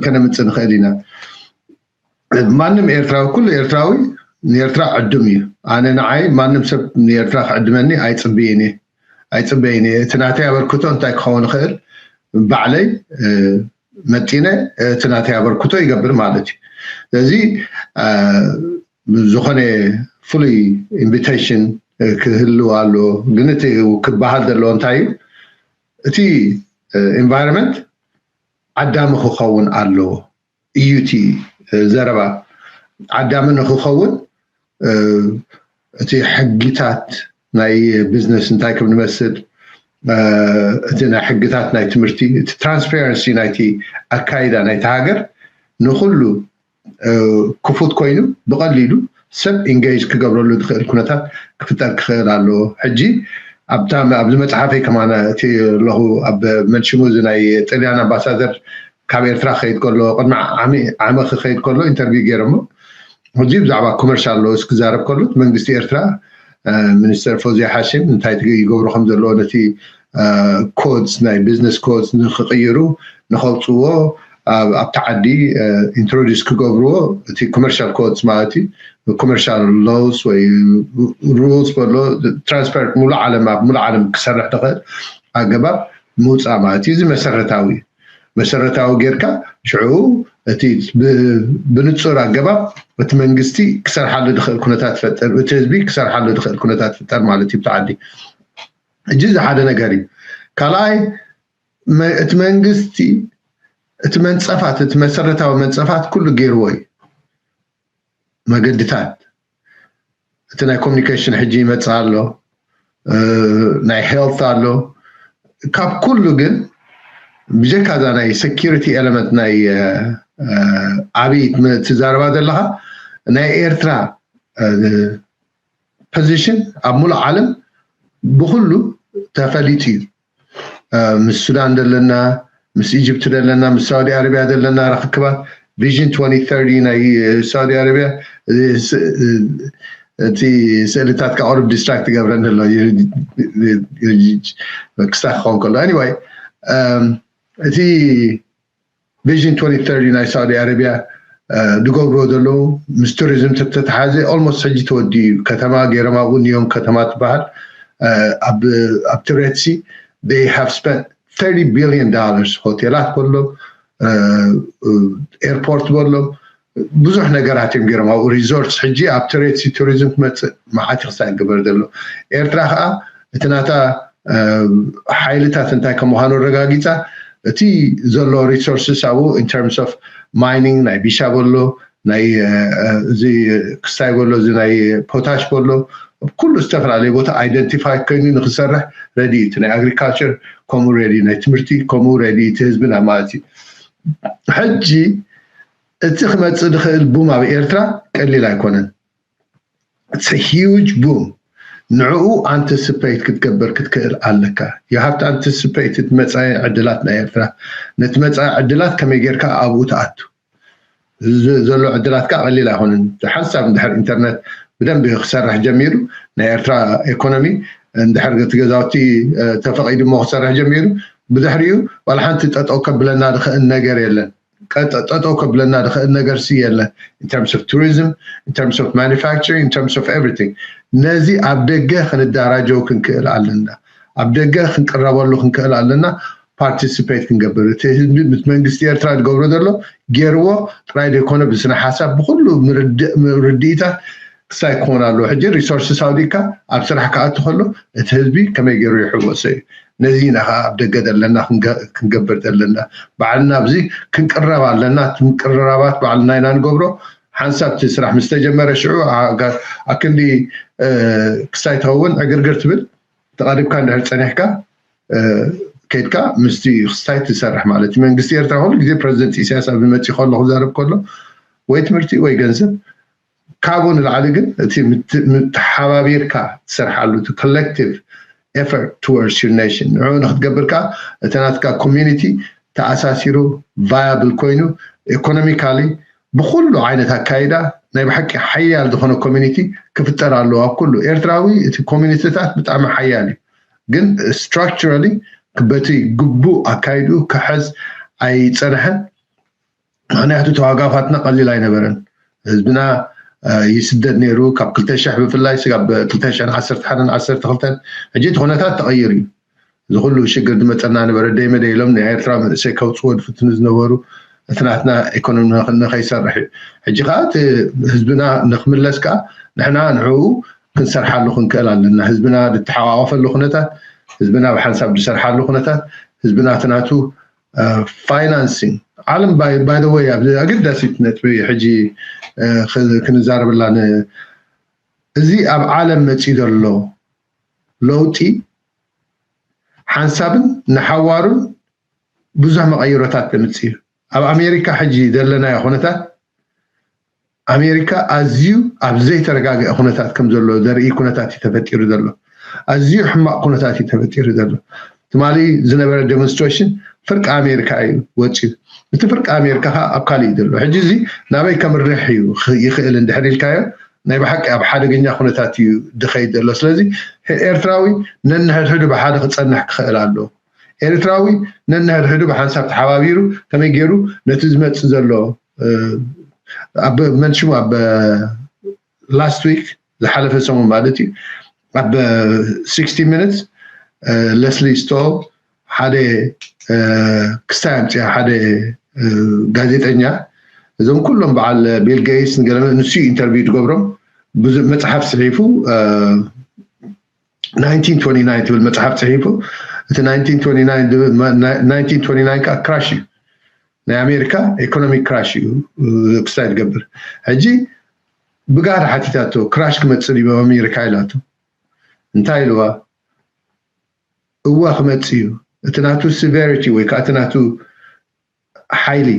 ከነምፅእ ንኽእል ኢና። ማንም ኤርትራዊ፣ ኩሉ ኤርትራዊ ንኤርትራ ዕዱም እዩ። ኣነ ንዓይ ማንም ሰብ ንኤርትራ ክዕድመኒ ኣይፅብይን እየ፣ ኣይፅበይን እየ። እቲ ናተይ ኣበርክቶ እንታይ ክኸውን ይኽእል? ባዕለይ መጢነ እቲ ናተይ ኣበርክቶ ይገብር ማለት እዩ። ስለዚ ዝኾነ ፍሉይ ኢንቪቴሽን ክህልው ኣለዎ። ግን እቲ ክበሃል ዘለዎ እንታይ እዩ? እቲ ኢንቫይሮንመንት ዓዳሚ ክኸውን ኣለዎ እዩ እቲ ዘረባ። ዓዳሚ ንክኸውን እቲ ሕጊታት ናይ ቢዝነስ እንታይ ከም ንመስል፣ እቲ ናይ ሕግታት ናይ ትምህርቲ፣ እቲ ትራንስፓረንሲ ናይቲ ኣካይዳ ናይቲ ሃገር ንኩሉ ክፉት ኮይኑ ብቐሊሉ ሰብ ኢንጌጅ ክገብረሉ ዝኽእል ኩነታት ክፍጠር ክኽእል ኣለዎ። ሕጂ ኣብታ ኣብዚ መፅሓፈይ ከማና እቲ ኣለኹ ኣብ መንሽሙ እዚ ናይ ጥልያን ኣምባሳደር ካብ ኤርትራ ክኸይድ ከሎ ቅድሚ ዓሚ ዓመ ክኸይድ ከሎ ኢንተርቪው ገይረሞ ሕጂ ብዛዕባ ኮመርሻል ሎስ ክዛረብ ከሎ መንግስቲ ኤርትራ ሚኒስተር ፎዚያ ሓሽም እንታይ ይገብሩ ከም ዘለዎ ነቲ ኮድስ ናይ ቢዝነስ ኮድስ ንክቕይሩ ንኸውፅዎ ኣብቲ ዓዲ ኢንትሮዲስ ክገብርዎ እቲ ኮመርሻል ኮድስ ማለት እዩ ኮመርሻል ሎስ ወይ ሩልስ በሎ ትራንስፓረንት ሙሉ ዓለም ኣብ ሙሉ ዓለም ክሰርሕ ትኽእል ኣገባብ ምውፃእ ማለት እዩ እዚ መሰረታዊ እዩ መሰረታዊ ጌርካ ሽዑ እቲ ብንፁር ኣገባብ እቲ መንግስቲ ክሰርሓሉ ዝኽእል ኩነታት ፈጠር እቲ ህዝቢ ክሰርሓሉ ዝኽእል ኩነታት ፍጠር ማለት እዩ ብቲ ዓዲ እጂ እዚ ሓደ ነገር እዩ ካልኣይ እቲ መንግስቲ እቲ መንፀፋት እቲ መሰረታዊ መንፀፋት ኩሉ ገይርዎ እዩ መገድታት እቲ ናይ ኮሚኒኬሽን ሕጂ ይመፅእ ኣሎ ናይ ሄልት ኣሎ ካብ ኩሉ ግን ብጀካ እዛ ናይ ሴኪሪቲ ኤለመንት ናይ ኣብይ ትዛረባ ዘለካ ናይ ኤርትራ ፖዚሽን ኣብ ሙሉእ ዓለም ብኩሉ ተፈሊጡ እዩ ምስ ሱዳን ዘለና ምስ ኢጅፕት ዘለና ምስ ሳውዲ ኣረቢያ ዘለና ርክክባት ቪዥን ናይ ሳውዲ ኣረቢያ እቲ ስእልታት ካቆርብ ዲስትራክት ገብረኒ ኣሎ ክስታ ክኸውን ከሎ anyway እቲ ቪዥን ናይ ሳውዲ ኣረቢያ ዝገብርዎ ዘለዉ ምስ ቱሪዝም ተተሓዘ almost ሕጂ ተወዲኡ እዩ ከተማ ገይሮም ኣብኡ ኒዮም ከተማ ትበሃል ኣብ ትሬትሲ they have spent thirty billion dollars ሆቴላት በሎ ኤርፖርት በሎ ብዙሕ ነገራት እዮም ገይሮም ኣብኡ ሪዞርትስ ሕጂ ኣብ ትሬትሲ ቱሪዝም ትመፅእ መዓት ክሳይ ግበር ዘሎ ኤርትራ ከዓ እቲ ናታ ሓይልታት እንታይ ከም ምዃኑ ኣረጋጊፃ እቲ ዘሎ resources ኣብኡ in terms of mining ናይ ቢሻ በሎ ናይ እዚ ክስታይ በሎ እዚ ናይ ፖታሽ በሎ ኩሉ ዝተፈላለየ ቦታ identify ኮይኑ ንክሰርሕ ready እቲ ናይ agriculture ከምኡ ready ናይ ትምህርቲ ከምኡ ready እቲ ህዝብና ማለት እዩ ሕጂ እቲ ክመፅእ ዝኽእል boom ኣብ ኤርትራ ቀሊል ኣይኮነን it's a huge boom ንዕኡ anticipate ክትገብር ክትክእል ኣለካ you have to anticipate እቲ መፃኢ ዕድላት ናይ ኤርትራ ነቲ መፃኢ ዕድላት ከመይ ጌርካ ኣብኡ ትኣቱ ዘሎ ዕድላት ከዓ ቀሊል ኣይኮነን ሓንሳብ እንድሕር ኢንተርነት ብደንብ ክሰርሕ ጀሚሩ ናይ ኤርትራ ኢኮኖሚ እንድሕር እቲ ገዛውቲ ተፈቒዱ እሞ ክሰርሕ ጀሚሩ ብድሕሪኡ ዋላ ሓንቲ ጠጠው ከብለና ዝኽእል ነገር የለን ጠጠው ከብለና ዝኽእል ነገር ሲ የለን in terms of tourism in terms of manufacturing in terms of everything ነዚ ኣብ ደገ ክንዳራጀው ክንክእል ኣለና ኣብ ደገ ክንቅረበሉ ክንክእል ኣለና participate ክንገብር እቲ ህዝቢ ምስ መንግስቲ ኤርትራ ዝገብሮ ዘሎ ገይርዎ ጥራይ ዘይኮነ ብስነ ሓሳብ ብኩሉ ርድኢታት ክሳይ ክኾን ኣለዎ ሕጂ resources ኣውዲእካ ኣብ ስራሕ ክኣቱ ከሎ እቲ ህዝቢ ከመይ ገይሩ ይሕወሶ እዩ ነዚ ኢና ከዓ ኣብ ደገ ዘለና ክንገብር ዘለና ባዕልና ኣብዚ ክንቅረብ ኣለና ምቅርራባት ባዕልና ኢና ንገብሮ ሓንሳብ እቲ ስራሕ ምስ ተጀመረ ሽዑ ኣክንዲ ክስታይ ትኸውን ዕግርግር ትብል ተቐሪብካ እንድሕር ፀኒሕካ ከይድካ ምስቲ ክስታይ ትሰርሕ ማለት እዩ መንግስቲ ኤርትራ ኩሉ ግዜ ፕረዚደንት ኢሳያስ ኣብ መፂ ከሎ ክዛረብ ከሎ ወይ ትምህርቲ ወይ ገንዘብ ካብኡ ንላዕሊ ግን እቲ ምትሓባቢርካ ትሰርሓሉ እቲ collective effort towards your nation ንዑ ንክትገብር ከዓ እቲ ናትካ community ተኣሳሲሩ viable ኮይኑ economically ብኩሉ ዓይነት ኣካይዳ ናይ ብሓቂ ሓያል ዝኾነ community ክፍጠር ኣለዎ ኣብ ኩሉ ኤርትራዊ እቲ ኮሚኒቲታት ብጣዕሚ ሓያል እዩ ግን structurally በቲ ግቡእ ኣካይድኡ ክሕዝ ኣይፀንሐን ምክንያቱ ተዋጋፋትና ቀሊል ኣይነበረን ህዝብና ይስደድ ነይሩ ካብ ክልተ ሽሕ ብፍላይ ስጋብ ክልተ ሽሕን ዓሰርተ ሓደን ዓሰርተ ክልተን ሕጂ እቲ ኩነታት ተቐይሩ እዩ እዚ ኩሉ ሽግር ዝመፀና ነበረ ደይ መደይ ኢሎም ናይ ኤርትራ መንእሰይ ከውፅዎ ዝፍትኑ ዝነበሩ እቲ ናትና ኢኮኖሚ ንኸይሰርሕ እዩ ሕጂ ከዓ ህዝብና ንክምለስ ከዓ ንሕና ንዕኡ ክንሰርሓሉ ክንክእል ኣለና ህዝብና ዝተሓቋቆፈሉ ኩነታት ህዝብና ብሓንሳብ ዝሰርሓሉ ኩነታት ህዝብና ትናቱ financing ዓለም by the way ኣብዚ ኣገዳሲት ነጥቢ ሕጂ ክንዛረብላ እዚ ኣብ ዓለም መፂ ዘሎ ለውጢ ሓንሳብን ንሓዋሩን ብዙሕ መቐይሮታት ተምፅእ እዩ ኣብ ኣሜሪካ ሕጂ ዘለናዮ ኩነታት ኣሜሪካ ኣዝዩ ኣብ ዘይተረጋገአ ኩነታት ከም ዘሎ ዘርኢ ኩነታት እዩ ተፈጢሩ ዘሎ። ኣዝዩ ሕማቕ ኩነታት እዩ ተፈጢሩ ዘሎ። ትማሊ ዝነበረ ዴሞንስትሬሽን ፍርቂ ኣሜሪካ እዩ ወፂኡ። እቲ ፍርቂ ኣሜሪካ ከዓ ኣብ ካልእ እዩ ዘሎ። ሕጂ እዚ ናበይ ከምርሕ እዩ ይኽእል እንድሕር ኢልካዮ፣ ናይ ብሓቂ ኣብ ሓደገኛ ኩነታት እዩ ድኸይድ ዘሎ። ስለዚ ኤርትራዊ ነንሕድሕዱ ብሓደ ክፀንሕ ክኽእል ኣለዎ። ኤርትራዊ ነንሕድሕዱ ብሓንሳብ ተሓባቢሩ ከመይ ገይሩ ነቲ ዝመፅእ ዘሎ ኣብ መንሽሙ ኣብ last week ዝሓለፈ ሰሙን ማለት እዩ ኣብ sixty minutes ለስሊ ስቶል ሓደ ክስታይ ኣምፅያ ሓደ ጋዜጠኛ እዞም ኩሎም በዓል ቢል ጌትስ ንገለ ንሱ ኢንተርቪው ትገብሮም ብዙ መፅሓፍ ፅሒፉ nineteen twenty-nine ትብል መፅሓፍ ፅሒፉ እቲ nineteen twenty-nine ከዓ ክራሽ እዩ ናይ ኣሜሪካ ኢኮኖሚክ ክራሽ እዩ ክስታይ ትገብር ሕጂ ብጋህዲ ሓቲታቶ ክራሽ ክመፅእ ድዩ ኣሜሪካ ኢላቶ እንታይ ኢልዋ እዋ ክመፅእ እዩ እቲ ናቱ ሲቨሪቲ ወይ ከዓ እቲ ናቱ ሓይሊ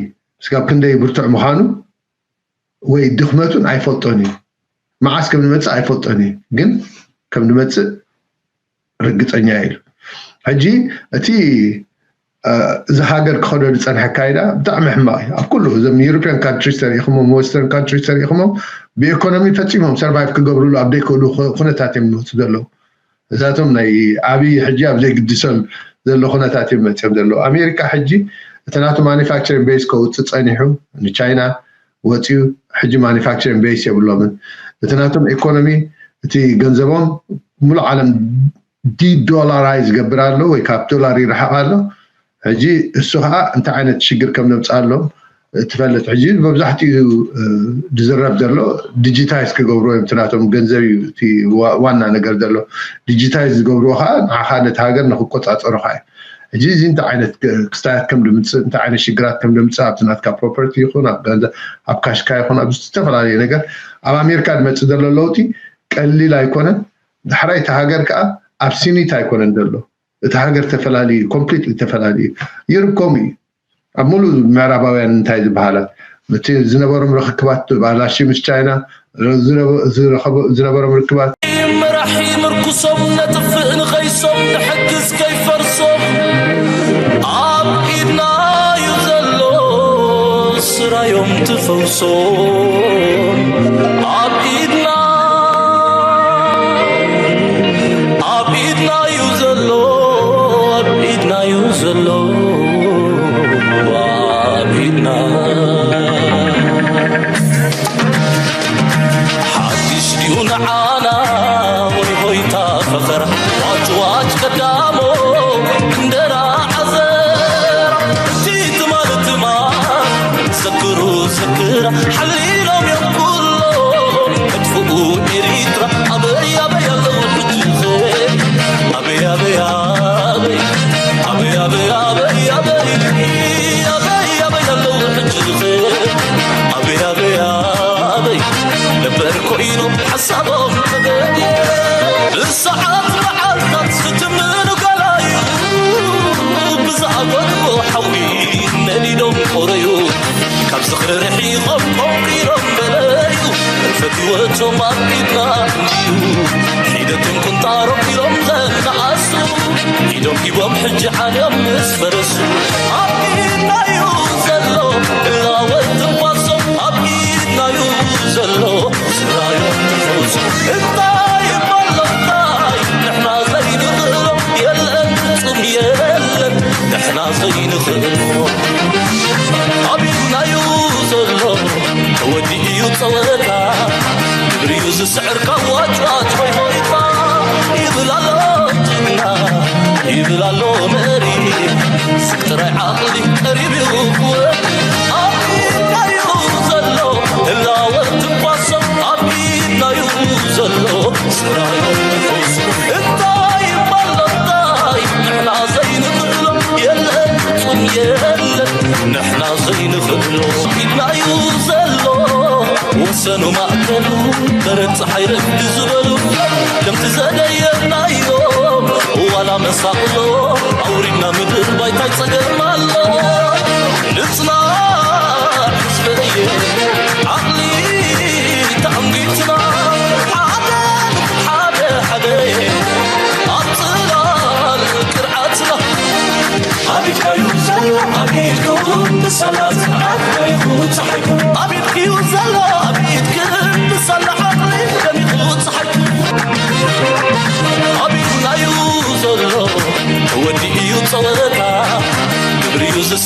ስጋብ ክንደይ ብርቱዕ ምዃኑ ወይ ድኽመቱን ኣይፈልጦን እዩ መዓስ ከም ዝመፅእ ኣይፈልጦን እዩ ግን ከም ዝመፅእ ርግፀኛ ኢሉ ሕጂ እቲ እዚ ሃገር ክኸዶ ዝፀንሐ ኣካይዳ ብጣዕሚ ሕማቕ እዩ ኣብ ኩሉ እዞም ዩሮፒያን ካንትሪስ ተሪእኹሞም ወስተርን ካንትሪስ ተሪእኹሞም ብኢኮኖሚ ፈፂሞም ሰርቫይቭ ክገብርሉ ኣብ ዘይክእሉ ኩነታት እዮም ዝመፁ ዘለዉ እዛቶም ናይ ዓብዪ ሕጂ ኣብ ዘይግድሶም ዘሎ ኩነታት እዮም መፅኦም ዘለዉ ኣሜሪካ ሕጂ እቲ ናቱ ማኒፋክቸሪንግ ቤዝ ከውፅእ ፀኒሑ ንቻይና ወፂኡ ሕጂ ማኒፋክቸሪንግ ቤዝ የብሎምን እቲ ናቶም ኢኮኖሚ እቲ ገንዘቦም ሙሉእ ዓለም ዲዶላራይዝ ዝገብር ኣሎ ወይ ካብ ዶላር ይረሓቕ ኣሎ ሕጂ እሱ ከዓ እንታይ ዓይነት ሽግር ከም ነምፅኣሎም ትፈልጥ ሕጂ መብዛሕትኡ ዝዝረብ ዘሎ ዲጂታይዝ ክገብርዎ እዮም ናቶም ገንዘብ እዩ ዋና ነገር ዘሎ ዲጂታይዝ ዝገብርዎ ከዓ ንዓኻ ነቲ ሃገር ንክቆፃፀሩካ እዩ ሕጂ እዚ እንታይ ዓይነት ክስታያት ከም ድምፅእ እንታይ ዓይነት ሽግራት ከም ድምፅእ ኣብቲ ናትካ ፕሮፐርቲ ይኹን ኣብ ካሽካ ይኹን ኣብ ዝተፈላለዩ ነገር ኣብ ኣሜሪካ ዝመፅእ ዘሎ ለውጢ ቀሊል ኣይኮነን ዳሕራይ እቲ ሃገር ከዓ ኣብ ሲኒት ኣይኮነን ዘሎ እቲ ሃገር ተፈላለዩ ኮምፕሊትሊ ተፈላለዩ ዩሩብ ከምኡ እዩ ኣብ ሙሉእ ምዕራባውያን እንታይ ዝበሃላ እቲ ዝነበሮም ርክክባት ባላሺ ምስ ቻይና ዝነበሮም ርክባት መራሒ ምርኩሶም ነጥፍእ ንኸይሶም ንሕግዝ ከይፈርሶም ኣብ ኢድና እዩ ዘሎ ስራዮም ትፈውሶም ኣብ ኢድና ኣብ ኢድና እዩ ዘሎ ኣብ ኢድና እዩ ዘሎ ኣብ ኢድና ሓድሽ ድዩ ንዓና ወይ ሆይታ ፈኸራ ዋጭ ዋጭ ቀዳሞ እንደራ ዓዘራ እቲ ትማል ትማል ዘክሩ ዘክራ ሓሊሎም እዮም ኩሎም መጥፍኡ ኤሪትራ ኣበይ ኣበይ ኣለዉ ሕጅኸ ኣበይ ኣበይ ኣበይ ኣበይ ኣበይ ኣበይ ኣበይ ኣበይ ኣበይ ኣለዉ ሕጅኸ ኣበይ ኣበይ ኣበይ ነበር ኮይኖም ሓሳቦም ተገየ ብሰዓት መዓልታት ዝትምኑ ገላዩ ብዝኣጎድቦ ሓዊ ነዲዶም ቆረዩ ካብ ዝኽሪ ርሒቖም ቆንቂሮም በለዩ ፈትወቶም ኣብ ኢድና እንድዩ ሒደቶም ቁንጣሮም ኢሎም ዘነኣሱ ኢዶም ሂቦም ሕጂ ዓልዮም ምስ ፈረሱ ኣብ ኢድናዩ ዘሎ እላወት ትንፋሶም ኣብ ኢድናዩ ዘሎ ስራዮም ትፈውሱ እንታይ እሞ ኣሎ እንታይ ንሕና ዘይንኽእሎ የለን ፍጹም የለን ንሕና ዘይንኽእሎ ኣብ ኢድናዩ ዘሎ ተወዲኡ እዩ ጸወታ ግብሪዩ ዝስዕር ካብ ዋጭዋጭ ሆይ ሆይታ ይብል ኣሎ ጅግና ይብል ኣሎ መሪ ስቅ ጥራይ ዓቕሊ ቀሪብ እዩ ክወዲ ኣብ ኢድናዩ ዘሎ ህላወ ትንፋሶም ኣብ ኢድናዩ ዘሎ ስራዮ ትፈውሶ እንታይ እሞ ኣሎ እንታይ ንሕና ዘይንኽእሎ የለን ፍጹም የለን ንሕና ዘይንኽእሎ ኢድናዩ ዘሎ ወሰኑ ማእከሉ በረድ ፀሓይ ረግዲ ዝበሉ ከምቲ ዘደየብናዮ ዋላ መሳቕሎ ኣውሪድና ምድር ባይታይ ፀገም ኣሎ ንፅናዕ ህዝበየ ዓቕሊ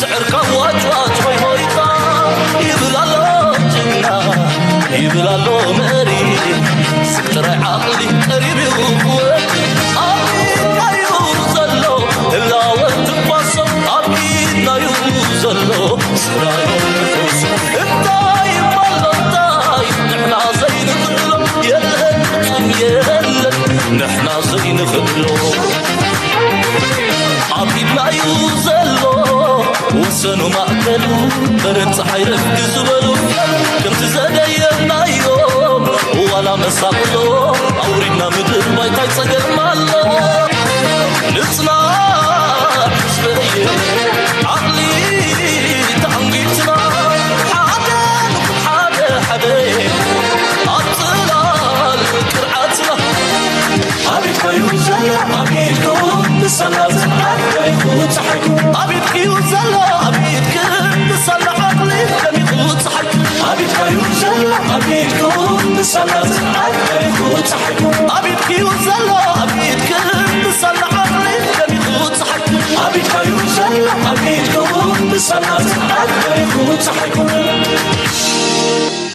ስዕርካ ዋጭዋጭ ሆይ ሆይታ ይብል ኣሎ ጅግና፣ ይብል ኣሎ መሪ። ስብ ጥራይ ዓቕሊ ቀሪብ እዩ ክወድ። ኣብ ኢድና እዩ ዘሎ ህላወ ትንፋሶ፣ ኣብ ኢድና እዩ ዘሎ ስራሮ ንፉስ። እንታይ እሞ ኣሎ እንታይ ንሕና ዘይንኽእሎ የለን፣ የለን ንሕና ዘይንኽእሎ። ኣብ ኢድና እዩ ዘሎ ወሰኑ ማእከሉ፣ በረድ ፀሓይ ረፍዲ ዝበሉ ከምቲ ዘደየናዮ ዋላ መሳቕሎ ኣውሪድና ምድር ባይታይ ፀገም ኣሎ። ንፅና ክስበየ ዓቕሊ ተዓንጊትና ሓደ ንኹን ሓደ ሓደ ኣብ ፅላል ቅርዓትና። ኣብ ኢድካዩ ዘሎ ኣብ ኢድኩም ንሳላ ዝዓገይኩ ፀሓይኩ። ኣብ ኢድክዩ ዘሎ ኣብ ኢድክን ንሳላ ዓቕሊ ደሚኹ ፀሓይኩ። ኣብ ኢድካዩ ዘሎ ኣብ ኢድኩም ንሳላ ዝዓገይኩ ፀሓይኩ። ኣብ ኢድክዩ ዘሎ ኣብ ኢድክን ንሳላ ዓቕሊ ደሚኹ ፀሓይኩ። ኣብ ኢድካዩ ዘሎ ኣብ ኢድኩም ንሳላ ዝዓገይኩ ፀሓይኩ።